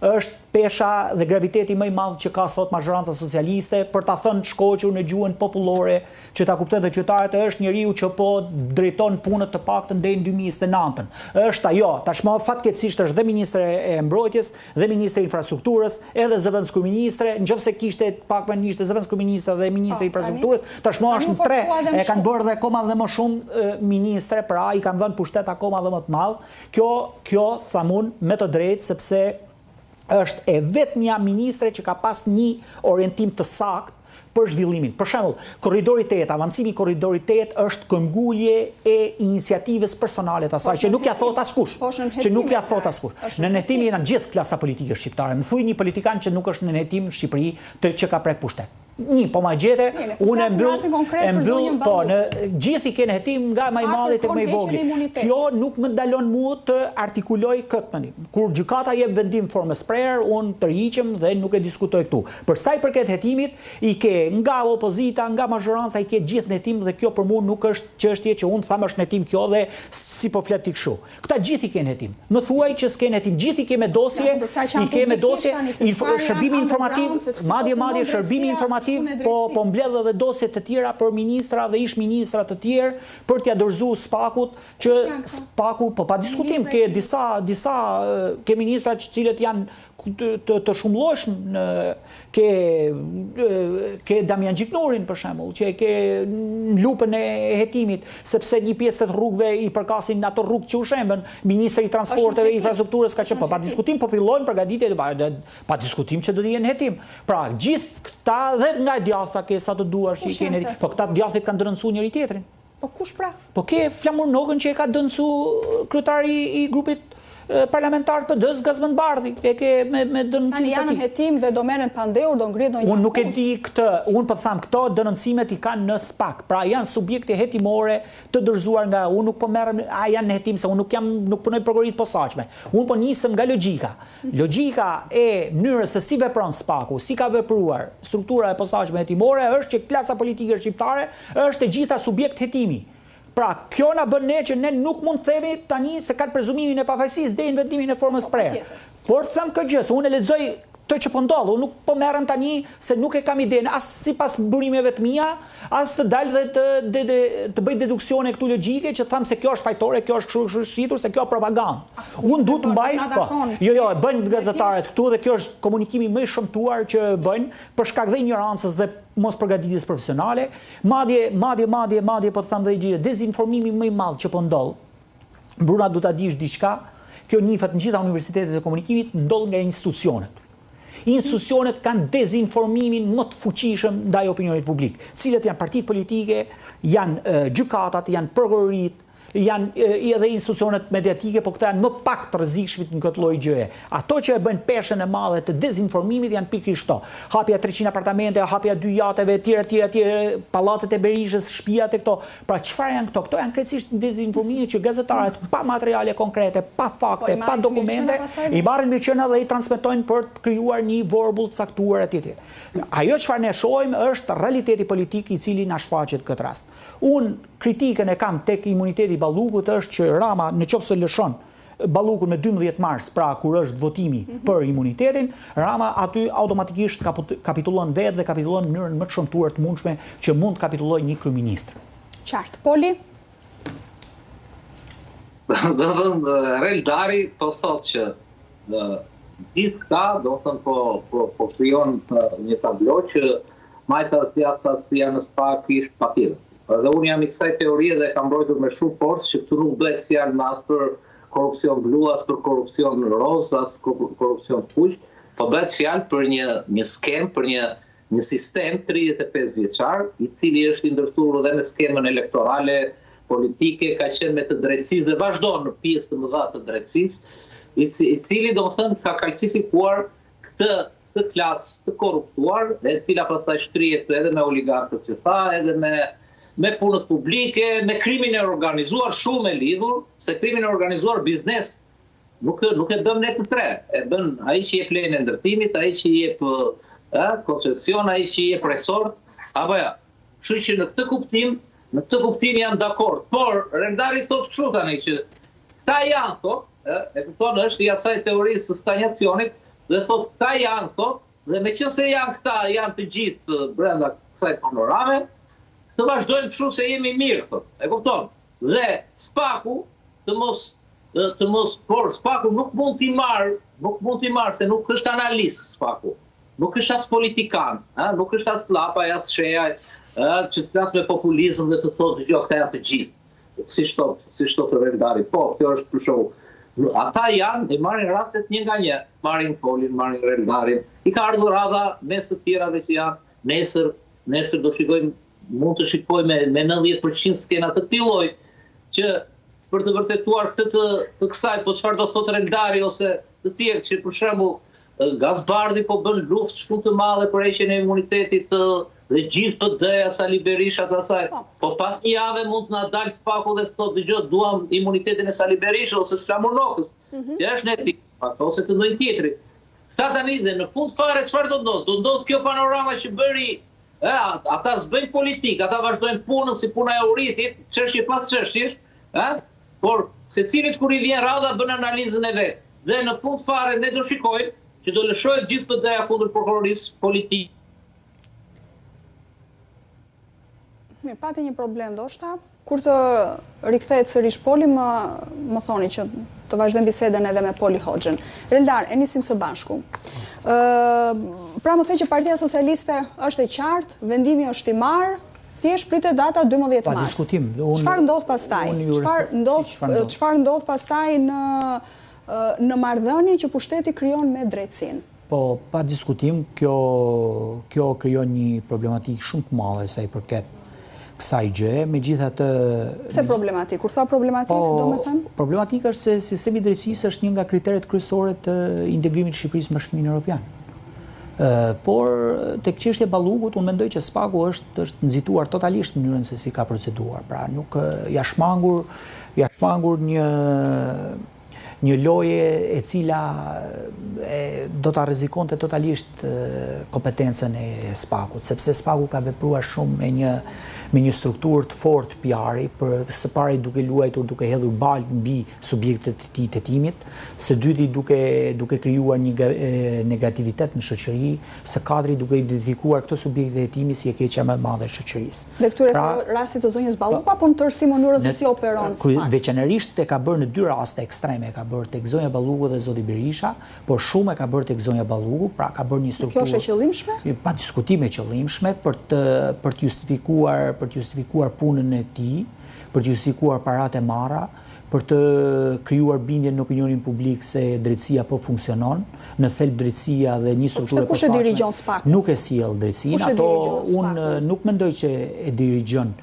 është pesha dhe graviteti më i madh që ka sot mazhoranca socialiste, për ta thënë shkoqur në gjuhën popullore, që ta kuptojnë dhe qytetarët, është njeriu që po drejton punët të paktën deri në 2029-ën. Është ajo, tashmë fatkeqësisht është dhe ministre e Mbrojtjes, dhe ministre e Infrastrukturës, edhe zëvendëskryeministre, në qoftë se kishte pak më ishte zëvendëskryeministre dhe ministre e po, Infrastrukturës, tashmë është në tre, e kanë bërë dhe akoma dhe më shumë ministre, pra i kanë dhënë pushtet akoma dhe më të madh. Kjo, kjo them unë me të drejtë sepse është e vetmja ministre që ka pas një orientim të saktë për zhvillimin. Për shembull, Korridori 8, avancimi i Korridorit 8 është këmbgulje e iniciativës personale të asaj, që nuk ja thotë askush, po, që nuk ja thotë askush. Nën hetim janë gjithë klasa politike shqiptare. Më thuaj një politikan që nuk është nën hetim në Shqipëri të që ka prek pushtet. Një, po ma gjete, po unë e mbyll, e mbyll, po, në gjithë i ke në hetim nga ma i madhi tek ma i vogli. Kjo nuk më ndalon mu të artikuloj këtë mendim. Kur gjykata jep vendim formës prerë, unë tërhiqem dhe nuk e diskutoj këtu. Për sa i përket hetimit, i ke nga opozita, nga mazhoranca, i ke gjithë në hetim dhe kjo për mu nuk është çështje që unë them është në hetim kjo dhe si po flet ti kështu. Këta gjithë i ke në hetim. Më thuaj që s'ke në hetim. Gjithë i ke me dosje, i ke me dosje, shërbimi informativ, madje madje shërbimi informativ po po mbledh edhe dosje të tjera për ministra dhe ish ministra të tjerë për t'ia dorëzuar SPAK-ut që SPAK-u po pa diskutim ke disa disa ke ministra të cilët janë të të, të shumëllojshëm në ke ke Damian Gjiknurin për shembull, që e ke në lupën e hetimit, sepse një pjesë të rrugëve i përkasin ato rrugë që u shembën, ministri i transporteve e infrastrukturës ka qenë, po pa diskutim po fillojnë përgatitjet, pa, pa diskutim që do të jenë në hetim. Pra, gjithë këta dhe nga e djathta ke sa të duash që i ke në hetim, po këta të djathtit kanë denoncuar njëri tjetrin. Po kush pra? Po ke Flamur Nokën që e ka denoncu kryetari i grupit parlamentar të PD-së Gazmend Bardhi, e ke me me denoncim të tij. Tani janë në hetim dhe do merren pandehur, do ngrihet ndonjë Unë nuk e di këtë, unë po them këto denoncimet i kanë në SPAK, pra janë subjekte hetimore të dorëzuar nga unë nuk po merrem a janë në hetim se unë nuk jam nuk punoj prokurori të posaçme. Unë po nisem nga logjika. Logjika e mënyrës se si vepron SPAK-u, si ka vepruar struktura e posaçme hetimore është që klasa politike shqiptare është e gjitha subjekt hetimi. Pra, kjo na bën ne që ne nuk mund të themi tani se kanë prezumimin e pafajësisë deri në vendimin e formës prerë. Por them këtë gjë, se unë e lexoj këtë që po ndodh, unë nuk po merrem tani se nuk e kam idenë as sipas burimeve të mia, as të dal dhe të de, de, të bëj deduksione këtu logjike që të them se kjo është fajtore, kjo është kështu kështu shitur, se kjo është propagandë. Unë du të mbaj, po. Jo, jo, e bëjnë gazetarët këtu dhe kjo është komunikimi më i shëmtuar që bëjnë për shkak dhe injorancës dhe mospërgatitjes profesionale, madje, madje, madje, madje po të them dhe një gjë, dezinformimi më i madh që po ndodh. Bruna do ta dish diçka, kjo njihet në gjitha universitetet e komunikimit, ndodh nga institucionet. Institucionet kanë dezinformimin më të fuqishëm ndaj opinionit publik. Cilët janë partitë politike, janë gjykatat, janë prokuroritë, janë edhe institucionet mediatike, po këta janë më pak të rrezikshmit në këtë lloj gjëje. Ato që e bëjnë peshën e madhe të dezinformimit janë pikërisht këto. Hapja e 300 apartamenteve, hapja e dy jateve etj etj etj, pallatet e Berishës, shtëpiat e këto. Pra çfarë janë këto? Këto janë krejtësisht dezinformime që gazetarët pa materiale konkrete, pa fakte, po, pa dokumente, i marrin mirëqena dhe i transmetojnë për të krijuar një vorbull të caktuar etj. Ajo çfarë ne shohim është realiteti politik i cili na shfaqet në këtë rast. Unë kritikën e kam tek imuniteti i Ballukut është që Rama në qoftë se lëshon Ballukun me 12 mars, pra kur është votimi mm -hmm. për imunitetin, Rama aty automatikisht kapitullon vetë dhe kapitullon në mënyrën më të shëmtuar të mundshme që mund të kapitullojë një kryeministër. Qartë. Poli? Domethënë, Reldari po thotë që gjithë këta, domethënë, po, po, po krijon një tablo që majtas djathtas janë në SPAK ish patjetër. Dhe unë jam i kësaj teorie dhe e kam mbrojtur me shumë forcë që këtu nuk bëhet fjalë më as për korrupsion blu, as për korrupsion rozë, as korrupsion të kuq, po bëhet fjalë për një një skemë, për një një sistem 35 vjeçar, i cili është i ndërthurur dhe me skemën elektorale, politike, ka qenë me të drejtësisë dhe vazhdon në pjesë të mëdha të drejtësisë, i, i cili domethënë ka kalcifikuar këtë këtë klasë të korruptuar, e cila pastaj shtrihet edhe me oligarkët që tha, edhe me me punët publike, me krimin e organizuar shumë e lidhur, se krimin e organizuar biznes nuk nuk e bën ne të tre, e bën ai që jep lejen e ndërtimit, ai që jep ë koncesion, ai që jep resort, apo ja. Kështu që në këtë kuptim, në këtë kuptim jam dakord, por Reldari thotë kështu tani që Këta janë, thot, e, e kupton, është i asaj teorisë së stanjacionit, dhe thot, këta janë, thot, dhe meqenëse janë këta, janë të gjithë brenda kësaj panorame, të vazhdojmë kështu se jemi mirë, thot, e kupton. Dhe Spaku të mos të mos por Spaku nuk mund t'i marr, nuk mund t'i marr se nuk është analist Spaku. Nuk është as politikan, ë, nuk është as Lapaj, as Shehaj, ë, që të flas me populizëm dhe të thotë dëgjo këta janë të gjithë. Siç thotë, siç thotë Reldari, po, kjo është për shembull. Ata janë, i marrin rastet një nga një, marrin Polin, marrin Reldarin. I ka ardhur radha mes të tjerave që janë nesër, nesër do shikojmë, mund të shikojmë me, me 90% skena të këtij lloji që për të vërtetuar këtë të, të kësaj, po çfarë do thotë Reldari ose të tjerë që për shembull Gaz Bardhi po bën luftë shumë të madhe për heqjen e imunitetit dhe gjithë PD-ja, Sali Berisha të asaj. Po. po pas një jave mund të na dalë SPAK-u dhe të thotë dëgjo duam imunitetin e Sali Berishës ose të Flamur Nokës. Mm -hmm. Që është në hetim, ose të ndonjë tjetri. Këta tani dhe në fund fare çfarë do ndodhë? Do ndodhë kjo panorama që bëri e, ata s'bëjnë politikë, ata vazhdojnë punën si puna e urithit, çështje pas çështjesh, ë? Por secilit kur i vjen radha bën analizën e vet. Dhe në fund fare ne do shikojmë që do lëshohet gjithë PD-ja kundër prokurorisë politike. Mirë, pati një problem ndoshta. Kur të rikthehet sërish Poli, më, më thoni që të vazhdojmë bisedën edhe me Poli Hoxhën. Reldar, e nisim së bashku. Ë, pra më the që Partia Socialiste është e qartë, vendimi është i marrë, thjesht pritet data 12 mars. Pa diskutim. Çfarë ndodh pastaj? Çfarë ndodh, çfarë ndodh pastaj në në marrëdhënie që pushteti krijon me drejtësinë? Po, pa diskutim, kjo, kjo krijon një problematikë shumë të madhe sa i përket kësaj gjëje, megjithatë... Pse problematikë? Kur thua problematikë, po, domethënë? Problematikë është se sistemi i drejtësisë është një nga kriteret kryesore të integrimit të Shqipërisë në Bashkimin Evropian. Por, tek çështja e Ballukut, unë mendoj që SPAK-u është, është nxituar totalisht në mënyrën se si ka proceduar. Pra, nuk ia shmangur, ia shmangur një një loje e cila e, do ta rrezikonte totalisht kompetencën e SPAK-ut, sepse SPAK-u ka vepruar shumë me një me një strukturë të fortë PR-i, për së pari duke luajtur, duke hedhur baltë mbi subjektet e tij të hetimit, së dyti duke duke krijuar një negativitet në shoqëri, së katri duke identifikuar këto subjekte të hetimit si e keqja më e madhe e shoqërisë. Dhe këtu pra, rastit të zonjës Balluku apo në tërësi mënyrën se si operon SPAK? Veçanërisht e ka bërë në dy raste ekstreme, e ka bërë tek zonja Balluku dhe zoti Berisha, por shumë e ka bërë tek zonja Balluku, pra ka bërë një strukturë. Kjo është e qëllimshme? Pa diskutim e qëllimshme për të për të justifikuar për të justifikuar punën e tij, për të justifikuar paratë e marra, për të krijuar bindjen në opinionin publik se drejtësia po funksionon, në thelb drejtësia dhe një strukturë e posaçme nuk e sjell drejtësinë, ato unë nuk mendoj që e dirigjon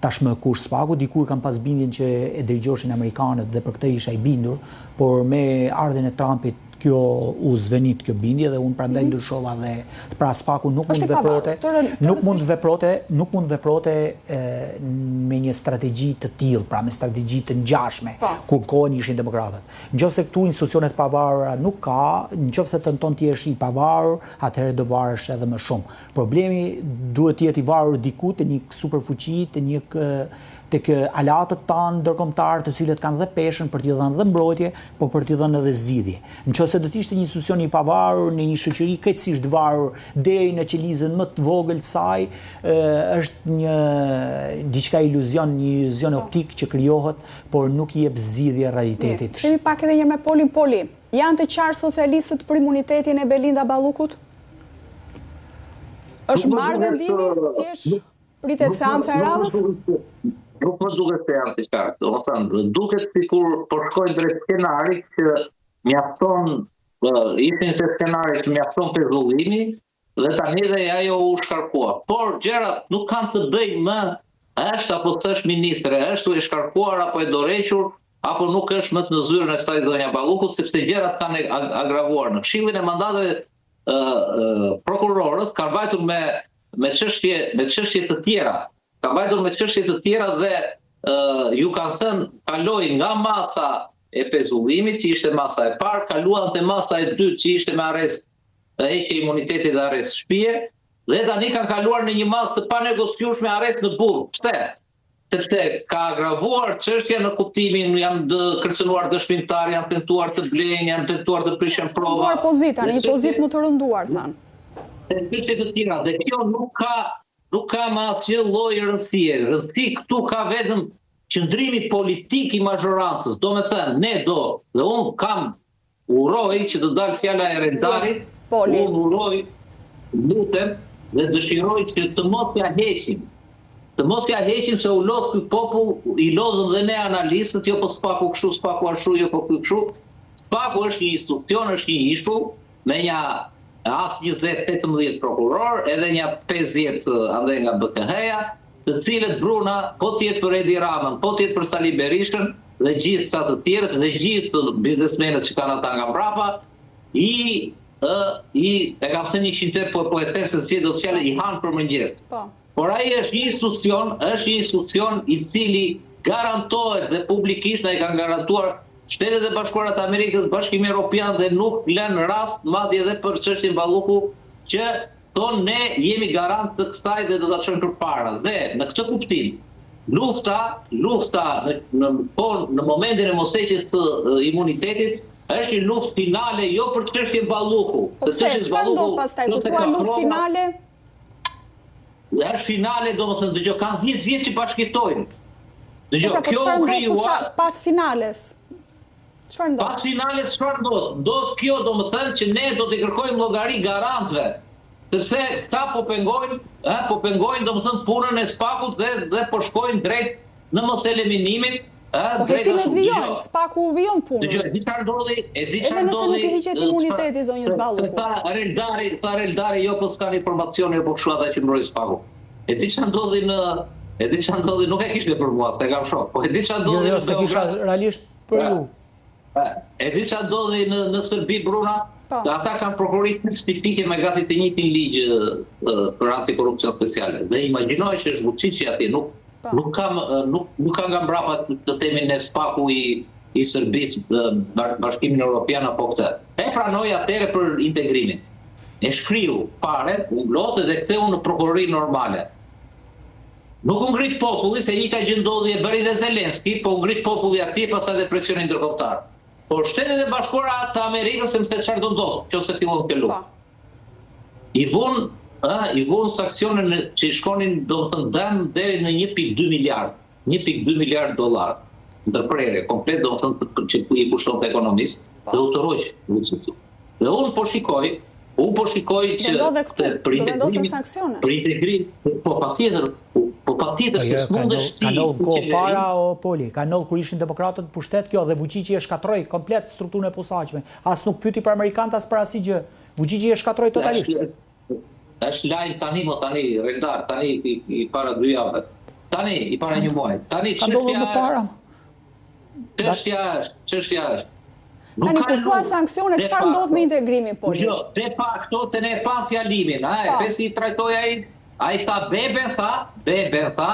tashmë kush SPAK-u, dikur kam pas bindjen që e dirigjoshin amerikanët dhe për këtë isha i bindur, por me ardhjen e Trumpit kjo u zvenit kjo bindje dhe unë prandaj mhm. ndryshova dhe pra SPAK-u nuk mund të vepronte, nuk mund të vepronte, nuk mund të vepronte me një strategji të tillë, pra me strategji të ngjashme, po. kur në kohën ishin demokratët. Në qoftë se këtu institucione të pavarura nuk ka, në qoftë se tenton të jesh i pavarur, atëherë do varesh edhe më shumë. Problemi duhet të jetë i varur diku te një superfuqi, te një tek aleatët tanë ndërkombëtarë, të cilët kanë dhe peshën për t'i dhënë dhe mbrojtje, po për t'i dhënë edhe zgjidhje. Në qoftë se do të ishte një institucion i pavarur në një shoqëri krejtësisht të varur deri në qelizën më të vogël të saj, është një diçka iluzion, një iluzion po. optik që krijohet, por nuk i jep zgjidhje realitetit. Kemi pak edhe një me Polin Poli. Janë të qartë socialistët për imunitetin e Belinda Ballukut? Është marrë vendimi, thjesht Pritet seanca e radhës? Nuk më duket se janë të qartë. Domethënë, duket sikur po shkojnë drejt skenarit që mjafton ishin te skenari që mjafton pezullimi dhe tani dhe ajo u shkarkua. Por gjërat nuk kanë të bëjnë më është apo s'është ministre, është e shkarkuar apo e dorëhequr, apo nuk është më në zyrën e saj zonja Balluku, sepse gjërat kanë agravuar. Në Këshillin e Mandateve prokurorët kanë vajtur me me çështje me çështje të tjera. Kanë vajtur me çështje të tjera dhe uh, ju kanë thënë kaloi nga masa e pezullimit që ishte masa e parë, kaluan te masa e dytë që ishte me arrest heqje imuniteti dhe arrest shtëpie dhe tani kanë kaluar në një masë të panegociueshme arrest në burg. Pse? Sepse ka agravuar çështja në kuptimin janë dë, kërcënuar dëshmitarë, janë tentuar të blejnë, janë tentuar të prishen prova. Rënduar pozita, në një pozitë më të rënduar, thanë. Dhe çështje të tjera, dhe kjo nuk ka nuk ka më asnjë lloj rëndësie. Rëndësi këtu ka vetëm qëndrimi politik i mazhorancës. Domethënë, ne do, dhe unë kam Uroj që të dalë fjala e Reldarit, unë uroj, lutem dhe dëshiroj që të mos ja heqim. Të mos ja heqim se u lodh ky popull, i lodhëm dhe ne analistët, jo po SPAK-u kështu, SPAK-u ashtu, jo po ky kështu. SPAK-u është një institucion, është një ishull me një as 20, 18 prokurorë, edhe një 50 andej nga BKH-ja, të cilët Bruna, po të jetë për Edi Ramën, po të jetë për Sali Berishën dhe gjithë këta të tjerët dhe gjithë biznesmenët që kanë ata nga mbrapa, i ë i e kam thënë 100 herë, po po e them se s'gjej dot fjalë i han për mëngjes. Po. Por ai është një institucion, është një institucion i cili garantohet dhe publikisht na i kanë garantuar Shtetet e Bashkuara të Amerikës, Bashkimi Evropian dhe nuk lënë rast madje edhe për çështjen Balluku që thonë ne jemi garant të kësaj dhe do ta çojmë përpara. Dhe në këtë kuptim, lufta, lufta në në po në momentin e mosheqjes të imunitetit është një luftë finale jo për çështjen Balluku. Po pse, çfarë ndodh pastaj kur thua luftë finale? Është finale, domethënë, dëgjo, kanë 10 vjet që bashkëjetojnë. Dëgjo, po pra, po kjo u krijua pas finales. Çfarë ndodh? Pas finales çfarë ndodh? Ndodh kjo, domethënë që ne do t'i kërkojmë llogari garantëve, sepse këta po pengojnë, ë, po pengojnë domethënë punën e SPAK-ut dhe dhe po shkojnë drejt në mos eliminimit, ë, po drejt hetimet vijojnë, SPAK-u vijon punën. Dëgjo, e di çfarë ndodhi, e di çfarë ndodhi. Edhe nëse nuk i hiqet imuniteti zonjës Balluku. Se tha Reldari, tha Reldari, jo po s'kan informacione, jo po kështu ata që mbrojnë SPAK-u. E di çfarë ndodhi në E di çfarë ndodhi, nuk e kishte për mua, s'e kam shok. Po e di çfarë ndodhi jo, jo, në Beograd. Jo, s'e kisha realisht për ju. E di çfarë ndodhi në në Serbi Bruna? Po. Ata kanë prokurori tipike me gati të njëjtin ligj për antikorrupsion speciale. Dhe imagjinoje që është Vučići atje, nuk po. nuk ka nuk nuk ka nga mbrapa të, të themi ne SPAK-u i i Serbisë, Bashkimin Evropian apo këtë. E pranoi atëherë për integrimin. E shkriu fare, u mblodh dhe ktheu në prokurori normale. Nuk u ngrit populli, se e njëjta gjë ndodhi e bëri dhe Zelenski, po u ngrit populli atje pastaj dhe presioni ndërkombëtar. Por Shtetet e Bashkuara të Amerikës se çfarë do ndodhë, nëse fillon kjo luftë. Po. I vunë, ë, i vunë sanksione në, që i shkonin, domethënë dëm deri në 1.2 miliard, 1.2 miliard dollar. Ndërprerje komplet, domethënë që i kushtonte ekonomisë, po. dhe u tërhoq Vučići. Dhe unë po shikoj, unë po shikoj që do ndodhe këtu, do vendosen sanksione. Për integrim, po patjetër, po patjetër se s'mundesh ti. Ka ndodhur kohë para o Poli, ka ndodhur kur ishin demokratët në pushtet kjo dhe Vučići e shkatërroi komplet strukturën e posaçme. As nuk pyeti për amerikanët as për asnjë gjë. Vučići e shkatërroi totalisht. Është lajm tani mo tani, Reldar, tani i, i para dy javëve. Tani i para një muaji. Tani çështja është. Ka ndodhur më para. Çështja është, çështja është. Nuk Tani kur thua sanksione, çfarë ndodh me integrimin Poli? Jo, de facto se ne e pamë fjalimin, a e po. pe si i trajtoi ai? Ai tha beben tha, beben tha,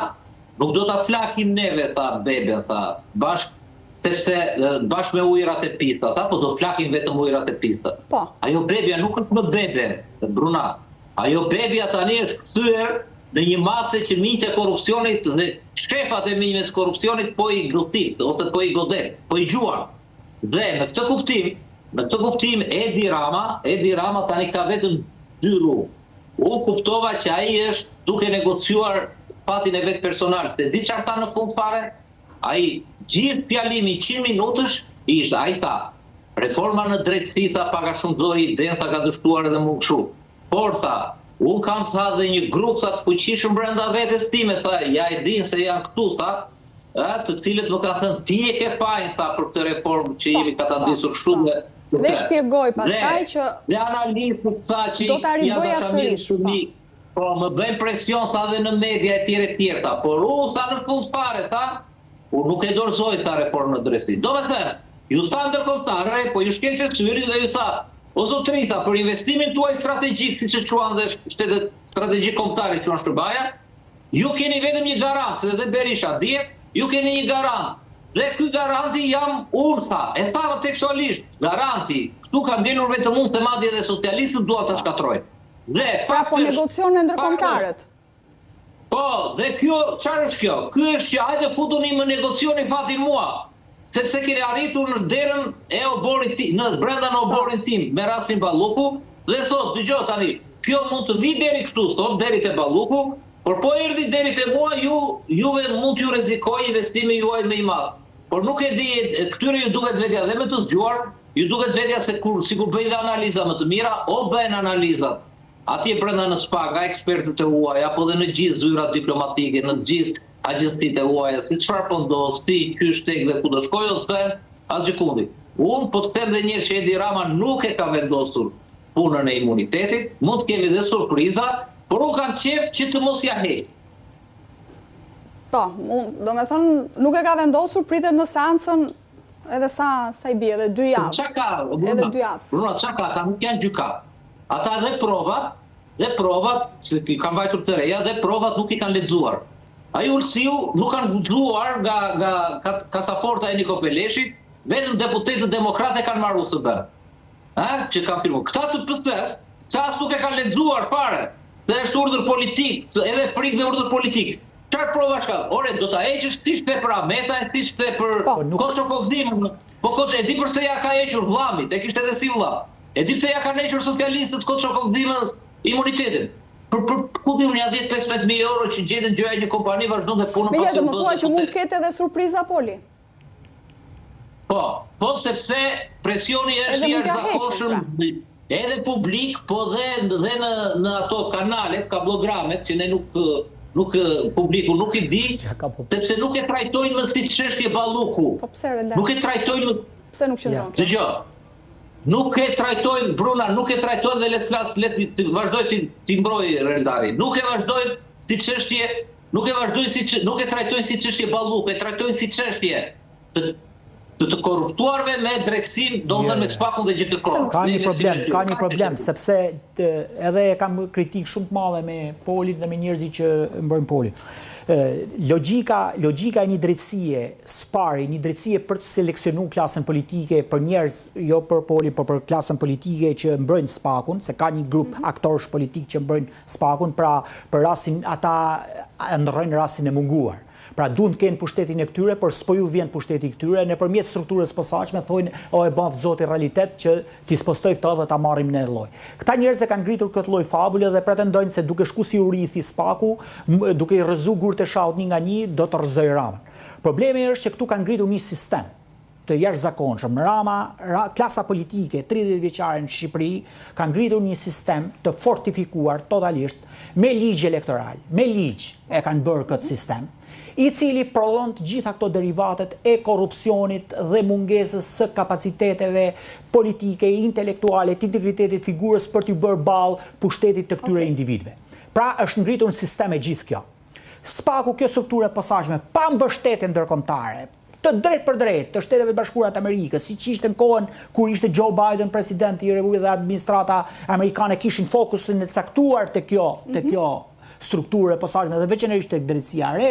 nuk do ta flakim neve tha beben tha, bashk sepse bashkë me ujërat e pista, tha, po do flakim vetëm ujërat e pista. Po. Ajo bebja nuk është më bebe, Bruna. Ajo bebja tani është kthyer në një mace që minjtë e korrupsionit dhe shefat e minjve të korrupsionit po i gëlltit ose po i godet, po i gjuan. Dhe në këtë kuptim, në këtë kuptim Edi Rama, Edi Rama tani ka vetëm dy rrugë. Unë kuptova që ai është duke negociuar fatin e vet personal, se di çfarë tha në fund fare? Ai gjithë fjalimi 100 minutësh ishte, ai tha, reforma në drejtësi tha pak a shumë zori idenë tha ka dështuar edhe mu kështu. Por tha, unë kam tha dhe një grup tha të fuqishëm brenda vetes time tha, ja e din se janë këtu tha, ë, të cilët më kanë thënë ti e ke fajin tha për këtë reformë që jemi po, katandisur kështu po. dhe Dhe shpjegoi pastaj që dhe analistët tha që do ta ribëja sërish. Po. po më bëjnë presion tha dhe në media e tjere tjerë tha, por u tha në fund fare tha, unë nuk e dorëzoj tha reformën në drejtësi. Domethënë, ju tha ndërkombëtarëve, po ju shkel syri dhe ju tha, O zotëri, tha, për investimin tuaj strategjik, siç e quan dhe shtetet strategjik kombëtare quan SHBA-ja, ju keni vetëm një garant, se dhe Berisha dihet, ju keni një garant. Dhe ky garanti jam unë, tha. E tha më tekstualisht, garanti, këtu kam ngelur vetëm unë, se madje dhe socialistët duan ta shkatërrojnë. Dhe pra po negocion me ndërkombëtarët. Po, dhe kjo, çfarë është kjo? Ky është që hajde futuni më negocioni fatin mua, sepse keni arritur në derën e oborrit tim, në brenda në oborrin tim me rastin Balluku dhe thot, dëgjo tani, kjo mund të vijë deri këtu, thot, deri te Balluku, por po erdhi deri te mua, ju juve mund t'ju rrezikojë investimi juaj më i madh. Por nuk e di, këtyre ju duket vetja dhe më të zgjuar, ju duket vetja se kur sikur bëjnë dhe analiza më të mira, o bëhen analizat Atje brenda në SPAK, nga ekspertët e huaj, apo dhe në gjithë zyrat diplomatike, në të gjithë agjencitë e huaja, se çfarë po ndodh, si, qysh, tek dhe ku do shkojë, o s'bëhen asgjëkundi. Unë po të them dhe një herë që Edi Rama nuk e ka vendosur punën e imunitetit, mund të kemi dhe surpriza, por unë kam qejf që të mos ja heq. Po, domethënë, nuk e ka vendosur, pritet në seancën. Edhe sa sa i bie, edhe dy javë. Ça ka, Bruna, edhe dy javë. Bruna, ça ka, ata nuk janë gjykatë. Ata dhe provat, dhe provat, se i kanë vajtur të reja, dhe provat nuk i kanë lexuar. Ai Ulsiu nuk kanë guxuar nga nga kasaforta e Niko Peleshit, vetëm deputetët demokratë e kanë marrë USB. Ë, që kanë firmuar. Këta të PS-së, këta as nuk e kanë lexuar fare. Dhe është urdhër politik, edhe frikë dhe urdhër politik. Çfarë provash ka? Ore, do ta heqësh siç the për Ahmetajn, siç the për po, nuk... Koço Kokëdhimën. Po Koço, e di përse ja ka hequr vllamit, e kishte edhe si vlla. E di pse ja kanë hequr socialistët Koço Kokëdhimës imunitetin. Për për ku di unë ja 10 15 mijë euro që gjetën gjoja një kompani vazhdon dhe punën pasi u bë. Më thua që mund të ketë edhe surpriza Poli. Po, po sepse presioni është i jashtëzakonshëm pra. edhe publik, po dhe dhe në në ato kanalet, kabllogramet që ne nuk nuk publiku nuk i di, sepse nuk e trajtojnë më si çështje Balluku. Po pse Renda? Nuk e trajtojnë më Pse nuk qëndron? Dëgjo. Nuk e trajtojnë Bruna, nuk e trajtojnë dhe le të flas, le të vazhdoj të t'i mbroj Reldari. Nuk e vazhdojnë si çështje Nuk e vazhdojnë si nuk e trajtojnë si çështje Balluku, e trajtojnë si çështje të të të korruptuarve me drejtësinë, domethënë me SPAK-un dhe GJKKO. Ka një problem, ka një problem, sepse edhe e kam kritikë shumë të madhe me Polin dhe me njerëzit që mbrojnë Polin. Logjika, logjika e një drejtësie, së pari, një drejtësie për të seleksionuar klasën politike për njerëz, jo për Polin, por për klasën politike që mbrojnë SPAK-un, se ka një grup mhm. aktorësh politikë që mbrojnë SPAK-un, pra për rastin ata ëndërrojnë rastin e munguar. Pra duan të kenë pushtetin e këtyre, por s'po ju vjen pushteti i këtyre, nëpërmjet strukturës posaçme thonë o e bëftë Zoti realitet që t'i spostoj këto dhe ta marrim ne lloj. Këta njerëz e kanë ngritur këtë lloj fabule dhe pretendojnë se duke shku si urithi SPAK-u, duke i rrëzu gurët e shahut një nga një, do të rrëzojë Ramën. Problemi është që këtu kanë ngritur një sistem të jashtëzakonshëm. Rama, ra, klasa politike 30 vjeçare në Shqipëri ka ngritur një sistem të fortifikuar totalisht me ligj elektoral, me ligj e kanë bërë këtë sistem, i cili prodhon të gjitha këto derivatet e korrupsionit dhe mungesës së kapaciteteve politike, intelektuale, të integritetit figurës për t'i bërë ballë pushtetit të këtyre okay. individëve. Pra është ngritur në sistem e gjithë kjo. SPAK-u kjo strukturë e posaçme pa mbështetje ndërkombëtare, të drejtpërdrejtë të Shteteve të Bashkuara të Amerikës, siç ishte në kohën kur ishte Joe Biden president i Republikës dhe administrata amerikane kishin fokusin e caktuar te kjo, te mhm. kjo strukturë e posaçme dhe veçanërisht tek drejtësia e re,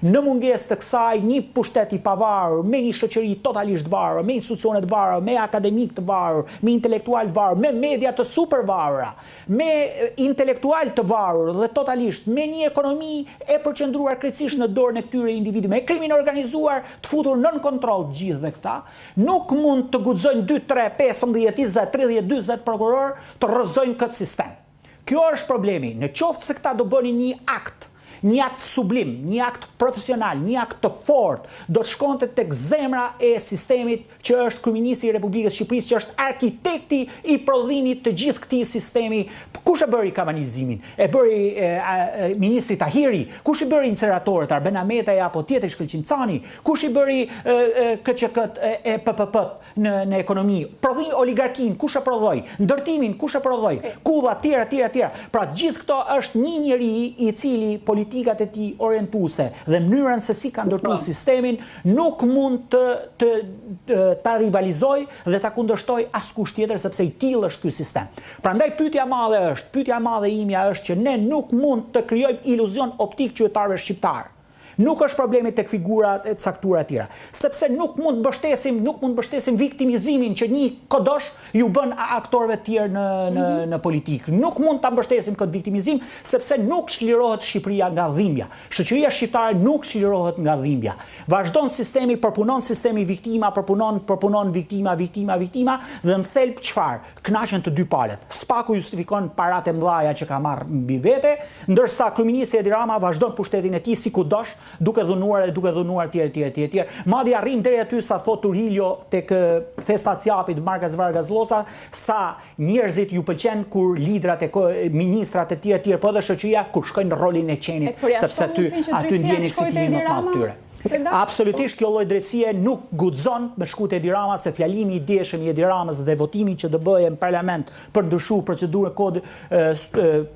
në mungesë të kësaj një pushtet i pavarur, me një shoqëri totalisht të varur, me institucione të varura, me akademikë të varur, me intelektualë të varur, me media të supervarura, me intelektualë të varur dhe totalisht me një ekonomi e përqendruar krejtësisht në dorën e këtyre individëve, me krimin e organizuar të futur nën kontroll të gjithëve këta, nuk mund të guxojnë 2, 3, 15, 20, 30, 40 prokurorë të rrëzojnë këtë sistem. Kjo është problemi. Në qoftë se këta do bënin një akt, një akt sublim, një akt profesional, një akt të fortë, do të shkonte tek zemra e sistemit që është kryeministri i Republikës së Shqipërisë, që është arkitekti i prodhimit të gjithë këtij sistemi. Kush e bëri kamanizimin? E bëri e, e, ministri Tahiri. Kush i bëri inceneratorët? Arben Ahmetaj apo tjetri Shkëlqim Cani? Kush i bëri KÇK-t e, e PPP-t? në në ekonomi, prodhim oligarkinë, kush e prodhoi, ndërtimin, kush e prodhoi, kulla, tjera, tjera, tjera. Pra gjithë këto është një njeri i cili politikat e tij orientuese dhe mënyrën se si ka ndërtuar sistemin nuk mund të të ta rivalizojë dhe ta kundërshtojë askush tjetër sepse i tillë është ky sistem. Prandaj pyetja e madhe është, pyetja e madhe imja është që ne nuk mund të krijojmë iluzion optik qytetarëve shqiptarë. Nuk është problemi tek figurat e caktuara e tjera. Sepse nuk mund të mbështesim, nuk mund të mbështesim viktimizimin që një kodosh ju bën aktorëve të tjerë në në mhm. në politikë. Nuk mund ta mbështesim këtë viktimizim sepse nuk çlirohet Shqipëria nga dhimbja. Shoqëria shqiptare nuk çlirohet nga dhimbja. Vazhdon sistemi, përpunon sistemi viktima, përpunon, përpunon viktima, viktima, viktima dhe në thelb çfarë? Kënaqen të dy palët. SPAK-u justifikon paratë e mëdha që ka marrë mbi vete, ndërsa kryeministri Edi Rama vazhdon pushtetin e tij si kudosh, duke dhunuar e duke dhunuar etj etj etj etj. Madje arrin deri aty sa thotë Turilio tek festa e cjapit Vargas Vargas Llosa, sa njerëzit ju pëlqen kur liderat e ministrat e tjerë etj, po edhe shoqëria kur shkojnë në rolin e qenit, sepse aty aty ndjen eksitimin më të madh të tyre. Absolutisht kjo lloj drejtësie nuk guxon me shku te Edi Rama se fjalimi i djeshëm i Edi Ramës dhe votimi që do bëhej në parlament për ndryshu procedurën kod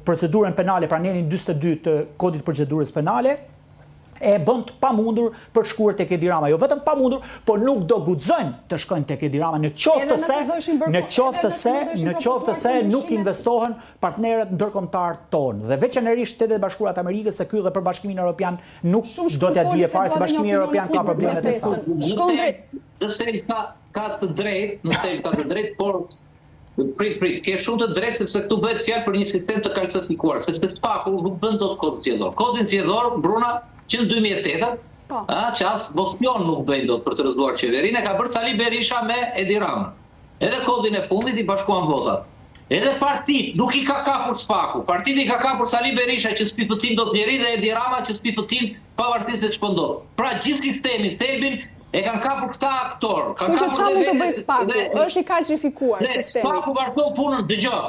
procedurën penale pra nenin 42 të kodit të procedurës penale. E bën të pamundur për të shkuar tek Edi Rama. Jo vetëm pamundur, por nuk do guxojnë të shkojnë tek Edi Rama në qoftë se në qoftë se në qoftë se nuk investohen partnerët ndërkombëtarë tonë dhe veçanërisht Shtetet e Bashkuara të Amerikës se ky dhe për Bashkimin Evropian nuk do t'ia dije fare se Bashkimi Evropian ka problemet e saj. Shkon drejt. Në thelb ka ka të drejtë, në thelb ka të drejtë, por prit prit, ke shumë të drejtë sepse këtu bëhet fjalë për një sistem të kalsifikuar, sepse SPAK-u nuk bën dot kod zgjedhor. Kodin zgjedhor Bruna që në 2008 po. a, që as mocion nuk bëjnë dot për të rrëzuar qeverinë, e ka bërë Sali Berisha me Edi Ramën. Edhe kodin e fundit i bashkuan votat. Edhe partitë nuk i ka kapur SPAK-u. Partitë i ka kapur Sali Berisha që s'pipëtin dot njeri dhe Edi Rama që s'pipëtin pavarësisht se ç'po ndodh. Pra gjithë sistemin, thelbin e kanë kapur këta aktorë. Kështu që çfarë mund të bëjë SPAK-u? Është i kalçifikuar sistemi. SPAK-u vazhdon punën, dëgjo.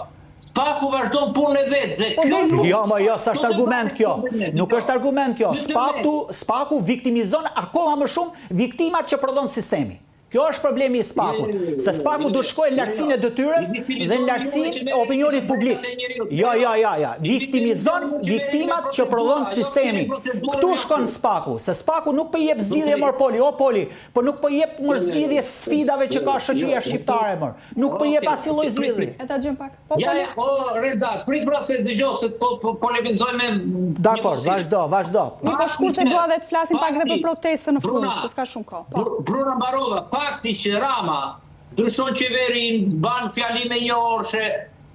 SPAK-u vazhdon punën e vet dhe po kjo nuk Jo, mo jo, s'është argument kjo. Nuk është argument kjo. SPAK-u, SPAK-u viktimizon akoma më shumë viktimat që prodhon sistemi. Kjo është problemi i SPAK-ut, se SPAK-u duhet të shkojë në lartësinë e detyrës dhe në lartësinë e opinionit publik. Jo, jo, jo, jo. Viktimizon viktimat që prodhon sistemi. Këtu shkon SPAK-u, se SPAK-u nuk po i jep zgjidhje mor Poli, o Poli, po nuk po i jep mor zgjidhje sfidave që ka shoqëria shqiptare mor. Nuk po i jep asnjë lloj zgjidhje. E ta gjejmë pak. Po, ja, ja, o, Reda, prit pra se dëgjo, se po, po polemizoj me... Dakor, vazhdo, vazhdo. Një po shkurt se dua dhe të flasim pak dhe për protestën në fund, se s'ka shumë kohë. Po. Bruna mbarova, fakti që Rama ndryshon qeverinë, ban fjalime njëorëshe,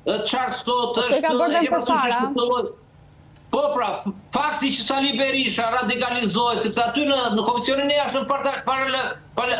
çfarë sot po, është... E ka bërë dhe përpara. Po pra, fakti që Sali Berisha radikalizohet, sepse aty në në Komisionin e Jashtëm parta, parla, par,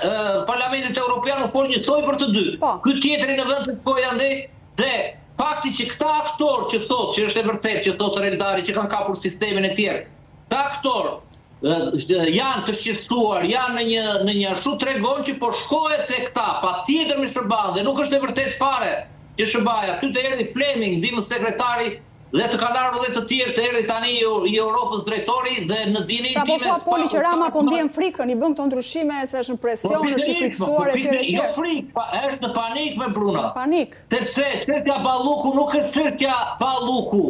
Parlamentit Evropian u fol njësoj për të dy. Po. Ky tjetri në vend të shkojë andej dhe fakti që këta aktorë që thotë që është e vërtetë që thotë Reldari që kanë kapur sistemin e tjerë, këta aktorë janë të shqetësuar, janë në një në një ashtu tregon që po shkohet te këta, patjetër me SHBA dhe nuk është e vërtetë fare që SHBA-ja, ty të erdhi Fleming, ndihmës sekretari Dhe të kanë ardhur dhe të tjerë, të erdhi tani i Europës drejtori dhe në dijeninë time. Pra po thua Poli që Rama po ndjen frikën, i bën këto ndryshime se është në presion, po, është i frikësuar etj etj. Jo frikë, pa, është në panik me Bruna. Në panik. Sepse çështja Balluku nuk është çështja Balluku.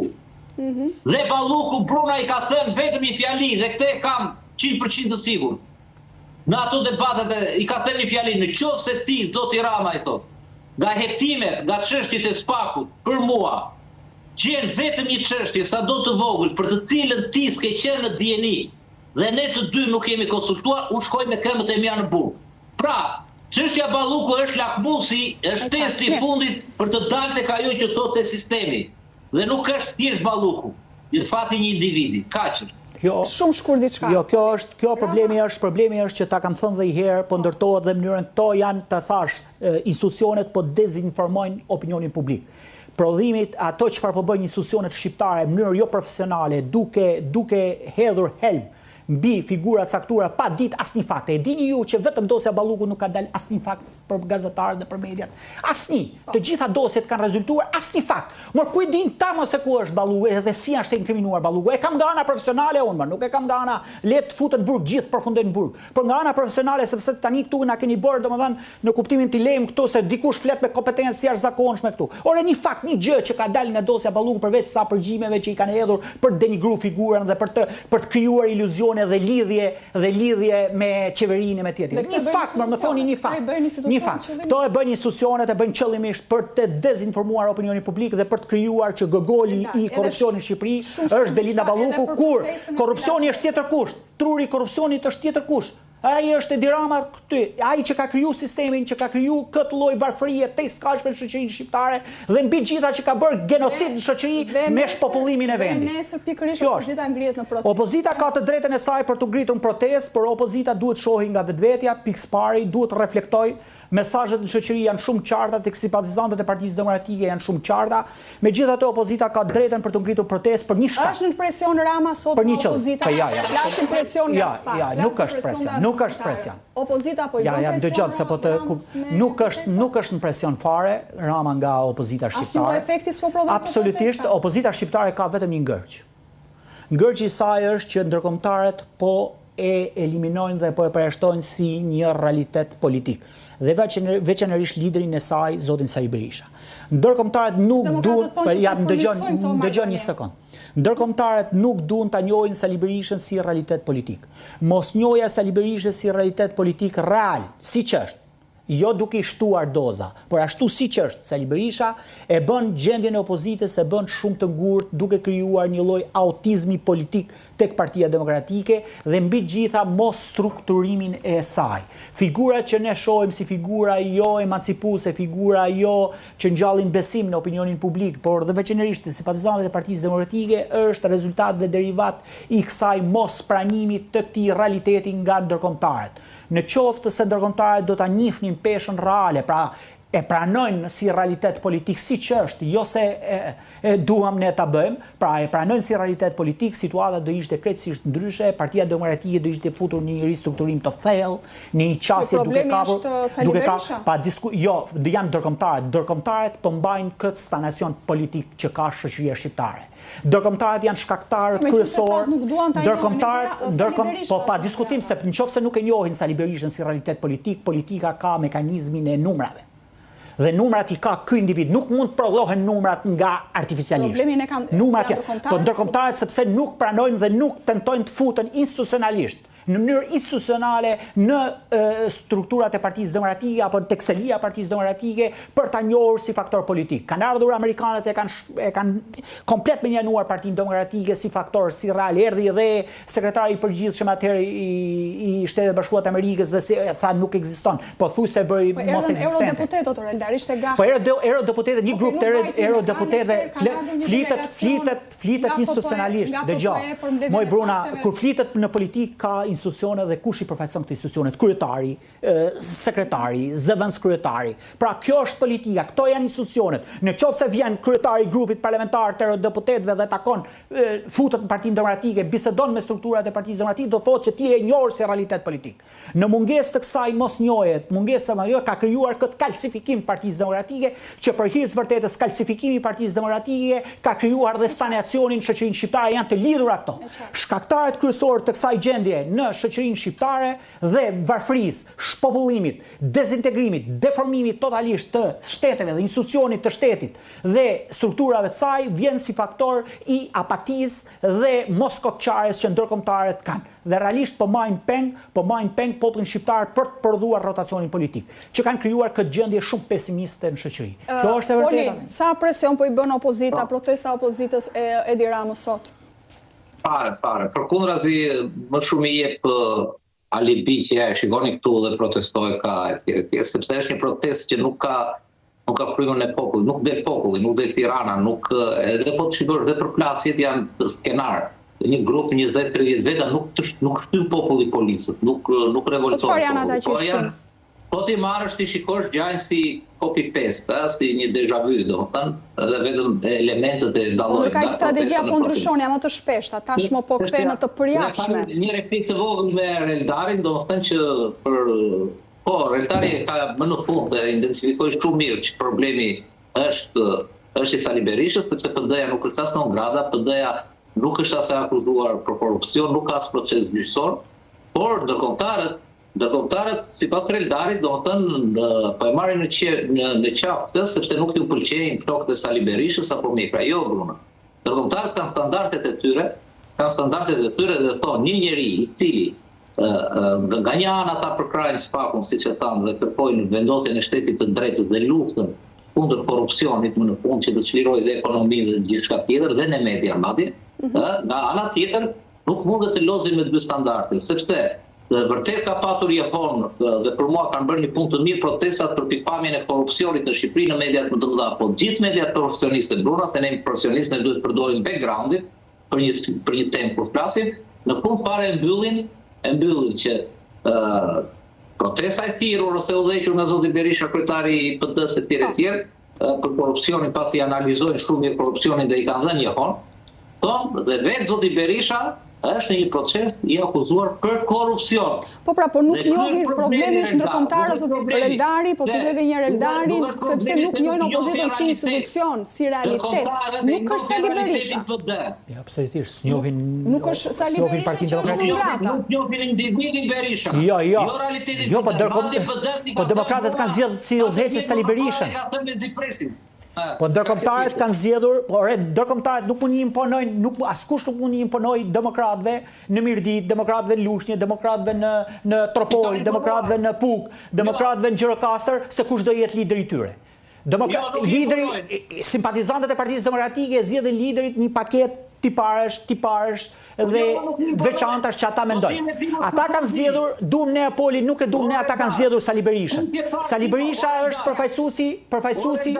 Mm -hmm. Dhe Balluku Bruna i ka thënë vetëm një fjali dhe këtë e kam 100% të sigurt. Në ato debatet e, i ka thënë një fjali, në qoftë se ti zoti Rama i thotë, nga hetimet, nga çështjet e SPAK-ut për mua, Gjen vetëm një çështje, sado të vogël, për të cilën ti s'ke qenë në dijeni dhe ne të dy nuk jemi konsultuar, unë shkoj me këmbët e mia në burg. Pra, çështja Balluku është lakmusi, është testi i fundit për të dalë tek ajo që thotë te sistemi. Dhe nuk është thjesht Balluku, është fati i një individi. Kaq është. Kjo, Shumë shkurt diçka. Jo, kjo është, kjo problemi është, problemi është që ta kam thënë dhe një herë, po ndërtohet dhe mënyrën këto janë të thashë, institucionet po dezinformojnë opinionin publik. Prodhimit, ato çfarë po bëjnë institucionet shqiptare në mënyrë jo profesionale, duke duke hedhur helm mbi figura të caktuara pa ditë asnjë fakt. E dini ju që vetëm dosja Balluku nuk ka dalë asnjë fakt për gazetarët dhe për mediat. Asnjë. Po. Të gjitha dosjet kanë rezultuar asnjë fakt. Mor ku e din këta mo se ku është Balluku edhe si është inkriminuar Balluku? E kam nga ana profesionale unë, më, nuk e kam nga ana le të futen në burg gjithë përfundojnë në burg. Por nga ana profesionale sepse tani këtu na keni bërë domethënë Në kuptimin t'i lejmë këtu se dikush flet me kompetencë të jashtëzakonshme këtu. Ore një fakt, një gjë që ka dalë nga dosja Balluku përveç sa përgjimeve që i kanë hedhur për të denigru figurën dhe për të për të krijuar iluzione dhe lidhje dhe lidhje me qeverinë e me tjetër. Një fakt, më më thoni një fakt. Një fakt. Këto e bëjnë institucionet, e bëjnë qëllimisht për të dezinformuar opinionin publik dhe për të krijuar që gogoli i korrupsionit në Shqipëri është Belinda Balluku, kur korrupsioni është tjetër kush, truri i korrupsionit është tjetër kush. Ai është Edi Rama këty, ai që ka kriju sistemin, që ka kriju këtë lloj varfërie të tejskajshme në shoqërinë shqiptare dhe mbi gjitha që ka bërë genocid në shoqëri me shpopullimin e vendit. Dhe nesër pikërisht opozita ngrihet në protestë. Opozita ka të drejtën e saj për t'u ngritur në protestë, por opozita duhet të shohë nga vetvetja, pikësëpari, duhet të reflektojë Mesazhet në shoqëri janë shumë të qarta, tek simpatizantët e Partisë Demokratike janë shumë të qarta. Megjithatë opozita ka të drejtën për t'u ngritur protestë për një shkak. Është në presion Rama sot nga opozita? Po ja, ja. Flasim presion nga SPAK. Ja, ja, nuk është presion, nuk është presion. Opozita po i bën presion. Ja, ja, dëgjon se po të nuk është nuk është në presion fare Rama nga opozita shqiptare. Asnjë lloj efekti s'po prodhon. Absolutisht, opozita shqiptare ka vetëm një ngërç. Ngërçi i saj është që ndërkombëtarët po e eliminojnë dhe po e përjashtojnë si një realitet politik dhe veçanërisht liderin e saj, zotin Sali Berisha. Ndërkombëtarët nuk duan, po ja ndëgjon, ndëgjon një sekond. Ndërkombëtarët nuk duan ta njohin Sali Berishën si realitet politik. Mosnjohja e Sali Berishës si realitet politik real, siç është, jo duke i shtuar doza, por ashtu siç është Sali Berisha, e bën gjendjen e opozitës e bën shumë të ngurtë duke krijuar një lloj autizmi politik tek Partia Demokratike dhe mbi të gjitha mosstrukturimin e saj. Figurat që ne shohim si figura jo emancipuese, figura jo që ngjallin besim në opinionin publik, por dhe veçanërisht te simpatizantët e Partisë Demokratike është rezultat dhe derivat i kësaj mospranimi të këtij realiteti nga ndërkombëtarët. Në qoftë se ndërkombëtarët do ta njihnin peshën reale, pra e pranojnë si realitet politik siç është, jo se e, e duam ne ta bëjmë, pra e pranojnë si realitet politik, situata do ishte krejtësisht ndryshe, Partia Demokratike do ishte futur në një ristrukturim të thellë, në një qasje duke kapur, duke ka, pa disku, jo, janë ndërkombëtarët, ndërkombëtarët po mbajnë këtë stagnacion politik që ka shoqëria shqiptare. Ndërkombëtarët janë shkaktarët kryesorë. Ndërkombëtarët, ndërkom, po pa diskutim se në qoftë se nuk e njohin Sali Berishën si realitet politik, politika ka mekanizmin e numrave. Dhe numrat i ka ky individ, nuk mund të prodhohen numrat nga artificialisht. Problemin e kanë numrat janë, po ndërkombëtarët sepse nuk pranojnë dhe nuk tentojnë të futen institucionalisht në mënyrë institucionale në strukturat e Partisë Demokratike apo tek selia e Partisë Demokratike për ta njohur si faktor politik. Kanë ardhur amerikanët e kanë e kanë komplet mënjanuar Partinë Demokratike si faktor, si real. Erdhi edhe sekretari i përgjithshëm atëherë i i Shteteve të Bashkuara të Amerikës dhe si e tha nuk ekziston. Pothuajse bëri po mos ekzistente. Eurodeputetët Eldar ishte gati. Po eurodeputetët, një grup të eurodeputetëve flitet flitet Flitet institucionalisht, dëgjo. Moj Bruna, kur flitet në politikë ka institucione dhe kush i përfaqëson këto institucionet? Kryetari, sekretari, zëvendëskryetari. Pra kjo është politika, këto janë institucionet. Në qoftë se vjen kryetari i grupit parlamentar të eurodeputetëve dhe takon, futet në Partinë Demokratike, bisedon me strukturat e Partisë Demokratike, do thotë që ti je njohur si realitet politik. Në mungesë të kësaj mosnjohje, mungesë së jo ka krijuar këtë kalcifikim të Partisë Demokratike, që për hir të së vërtetës kalcifikimi i Partisë Demokratike ka krijuar dhe stagnacionin në shoqërinë shqiptare, janë të lidhura këto. Shkaktarët kryesorë të kësaj gjendje në shoqërinë shqiptare dhe varfërisë, shpopullimit, dezintegrimit, deformimit totalisht të shteteve dhe institucionit të shtetit dhe strukturave të saj vjen si faktor i apatisë dhe moskokëçarjes që ndërkombëtarët kanë. Dhe realisht po mbajnë peng, po mbajnë peng popullin shqiptar për të prodhuar rotacionin politik, që kanë krijuar këtë gjendje shumë pesimiste në shoqëri. Kjo është e vërteta. Poli, sa presion po i bën opozita, po. protesta e opozitës e Edi Ramës sot? Fare, fare. Përkundrazi më shumë i jep alibi që ja e shikoni këtu dhe protestojka etj etj, sepse është një protestë që nuk ka nuk ka frymën e popullit, nuk del populli, nuk del Tirana, nuk edhe po të shikosh dhe përplasjet janë skenar. Një grup 20-30 veta nuk të, nuk shtyn populli policët, nuk nuk po revoltohet. Po çfarë janë ata që po shtyn? Po t'i marrësh t'i shikosh ngjajnë si copy paste, ë, si një deja vu, domethënë, edhe vetëm elementët e po, dallojnë. Po ndërkaq strategjia po ndryshon, janë më të shpeshta, tashmë po kthehen në të përjavshme. Një replikë të vogël me Reldarin, domethënë që për Po, Reldari e ka më në fund dhe identifikoi shumë mirë që problemi është është i Sali Berishës, sepse PD-ja nuk është as non grata, PD-ja nuk është as e akuzuar për korrupsion, nuk ka as proces gjyqësor, por ndërkombëtarët ndërkombëtarët sipas Reldarit, domethënë po e marrin në qe, në në qafë këtë sepse nuk ju pëlqejnë flokët e Sali Berishës apo mjekra. Jo, Bruna. Ndërkombëtarët kanë standardet e tyre, kanë standardet e tyre dhe thonë një njeri i cili Nga një anë ata përkrahin SPAK-un, siç e thamë, dhe kërkojnë vendosjen e shtetit të drejtës dhe luftën kundër korrupsionit më në fund që të çlirojë dhe ekonominë dhe gjithçka tjetër dhe në media madje, mm -hmm. nga ana tjetër nuk mundet të lozin me dy standarde, sepse dhe vërtet ka patur jehonë dhe për mua kanë bërë një punë të mirë protestat për pikëpamjen e korrupsionit në Shqipëri në mediat më të mëdha, po gjithë mediat profesioniste, Bruna, se ne jemi profesionistë, ne duhet përdorim backgroundin, për një për një temë kur flasim, në fund fare e mbyllin, e mbyllin që ë protesta e thirrur ose udhëhequr nga zoti Berisha kryetari i PD-së etj etj për korrupsionin pasi analizojnë shumë mirë korrupsionin dhe i kanë dhënë jehonë, thonë dhe vetë zoti Berisha Është në një proces i akuzuar për korrupsion. Po pra, po nuk njohin problemi është ndërkombëtarët, thotë Eldari, po citoj edhe një herë Eldarin, sepse nuk njohin opozitën si institucion, si realitet. Nuk është Sali Berisha. Jo, absolutisht, s'njohin Nuk është Sali Berisha që është non grata. Nuk njohin individin Berisha. Jo, jo. Jo, po po demokratët kanë zgjedhur si udhëheqës Sali Berishën. Po ndërkombëtarët kanë zgjedhur, po ore ndërkombëtarët nuk mund t'i imponojnë, nuk askush nuk mund t'i imponojë demokratëve në Mirditë, demokratëve në Lushnjë, demokratëve në në Tropojë, demokratëve në Pukë, demokratëve në Gjirokastër se kush do jetë lideri i tyre. Demokra jo, lideri simpatizantët e Partisë Demokratike e zgjedhin liderin një paketë tiparesh, tiparesh po dhe jo, të veçantash që ata po mendojnë. Ata kanë zgjedhur, duam ne Poli, nuk e duam ne, ata kanë zgjedhur Sali Berishën. Sali Berisha është përfaqësuesi, përfaqësuesi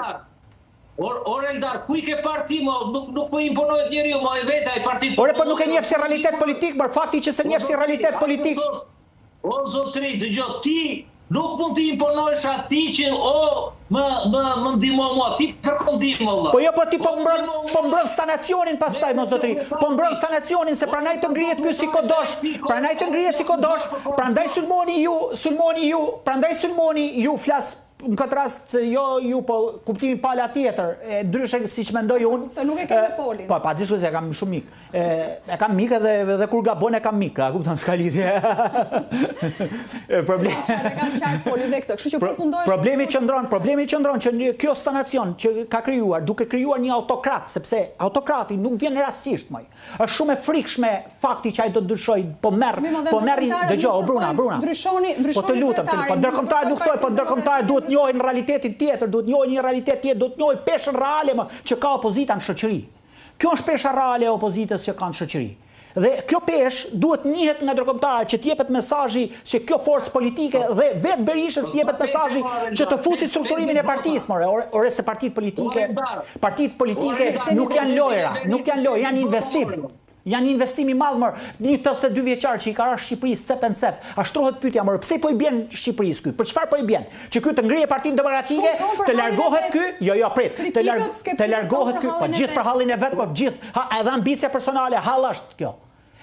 Or, or Eldar, ku i ke parë ti mo, nuk nuk po imponohet njeriu, mo e vetë ai parti. Ore po nuk e njeh si realitet politik, por fakti që s'e njeh si realitet politik. O zotri, dëgjo, ti nuk mund t'i imponohesh atij që o më më më ndihmo mua, ti kërkon ndihmë vëlla. Po jo po ti po mbron po mbron stanacionin pastaj mo zotri. Po mbron stanacionin se prandaj të ngrihet ky si kodosh, prandaj të ngrihet si kodosh, prandaj sulmoni ju, sulmoni ju, prandaj sulmoni ju flas në këtë rast jo ju po kuptimin pala tjetër, e ndryshe siç mendoj unë. Të nuk e ke me Polin. Po pa diskutim e kam shumë mik. E, e kam mik edhe edhe kur gabon e kam mik, a kupton s'ka lidhje. Problemi. E ka qartë Poli dhe këtë. Kështu që përfundoj. Problemi qëndron, problemi qëndron që një, kjo stanacion që ka krijuar, duke krijuar një autokrat, sepse autokrati nuk vjen rastësisht moj. Është shumë e frikshme fakti që ai do të ndryshojë, po merr, po merr, dëgjo, o Bruna, Bruna. Ndryshoni, ndryshoni. Po të lutem, të, po ndërkombëtarët nuk thonë, po ndërkombëtarët duhet të njohin realitetin tjetër, duhet të njohin një realitet tjetër, duhet të njohin peshën reale më që ka opozita në shoqëri. Kjo është pesha reale e opozitës që ka në shoqëri. Dhe kjo peshë duhet njihet nga ndërkombëtarët që të jepet mesazhi që kjo forcë politike dhe vetë Berishës të jepet mesazhi që të fusi strukturimin e partisë, more, ore, ore se partitë politike, partitë politike nuk janë lojra, nuk janë lojra, janë investim. Janë investim i madh mor, një 82 vjeçar që i ka ra Shqipërisë cep e cep. A shtrohet pyetja mor, pse po i bjen Shqipërisë ky? Për çfarë po i bjen? Që ky të ngrije Partinë Demokratike, të largohet ky? Jo, jo, prit, të larg, të largohet ky, po gjithë për hallin e vet, po gjithë, ha, edhe ambicia personale, hall është kjo.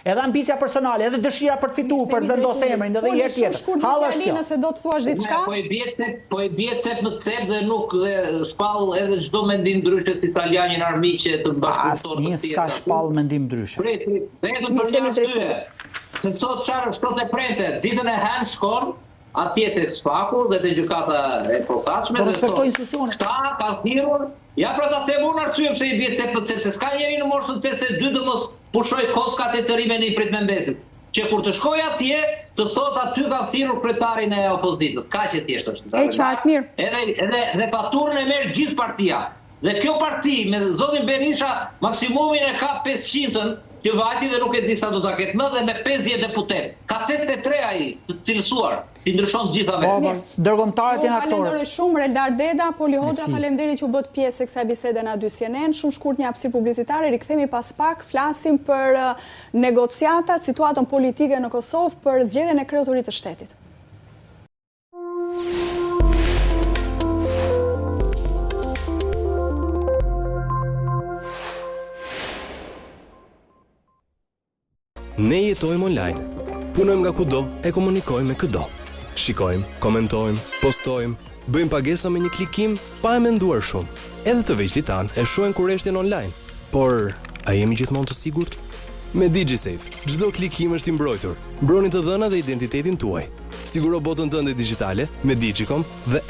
Edhe ambicia personale, edhe dëshira për të fituar, për të vendosur emrin edhe një herë tjetër. Hall është kjo. Nëse do të thuash diçka. Po i bie cep, po i bie cep në cep dhe nuk dhe shpall edhe çdo mendim ndryshe si italianin armiqe të bashkëpunëtorë të tjerë. Asnjë s'ka shpall mendim ndryshe. Prit, prit, vetëm për një arsye. Se sot çfarë është sot e premte, ditën e hënë shkon atje te SPAK-u dhe te gjykata e posaçme po dhe respektoj institucionet. Këta kanë thirrur, ja pra ta them unë arsyen pse i bie cep në cep, se s'ka njeri në moshën 82 të mos pushoj kockat e të rri me niprit me mbesët. Që kur të shkoj atje, të thotë aty kanë thirrur kryetarin e opozitës. Kaq e thjeshtë është. E qartë, mirë. Edhe edhe dhe faturën e merr gjithë partia. Dhe kjo parti me zotin Berisha maksimumin e ka 500-ën që vajti dhe nuk e di sa do ta ketë më dhe me 50 deputetë. Ka 83 ai të cilësuar, t'i ndryshon të gjitha vetë. Po, po, ndërkombëtarët janë aktorë. Falenderoj shumë Eldar Deda, Poli Hoxha, faleminderit që u bëtë pjesë e kësaj bisede në A2 CNN. Shumë shkurt një hapësirë publicitare, rikthehemi pas pak, flasim për negociatat, situatën politike në Kosovë, për zgjedhjen e kreut të ri të shtetit. Ne jetojmë online. Punojmë nga kudo e komunikojmë me këdo. Shikojmë, komentojmë, postojmë, bëjmë pagesa me një klikim pa e menduar shumë. Edhe të vegjlit tanë e shuajnë kureshtjen online. Por, a jemi gjithmonë të sigurt? Me DigiSafe, çdo klikim është i mbrojtur. Mbroni të dhënat dhe identitetin tuaj. Siguro botën tënde digjitale me Digicom dhe.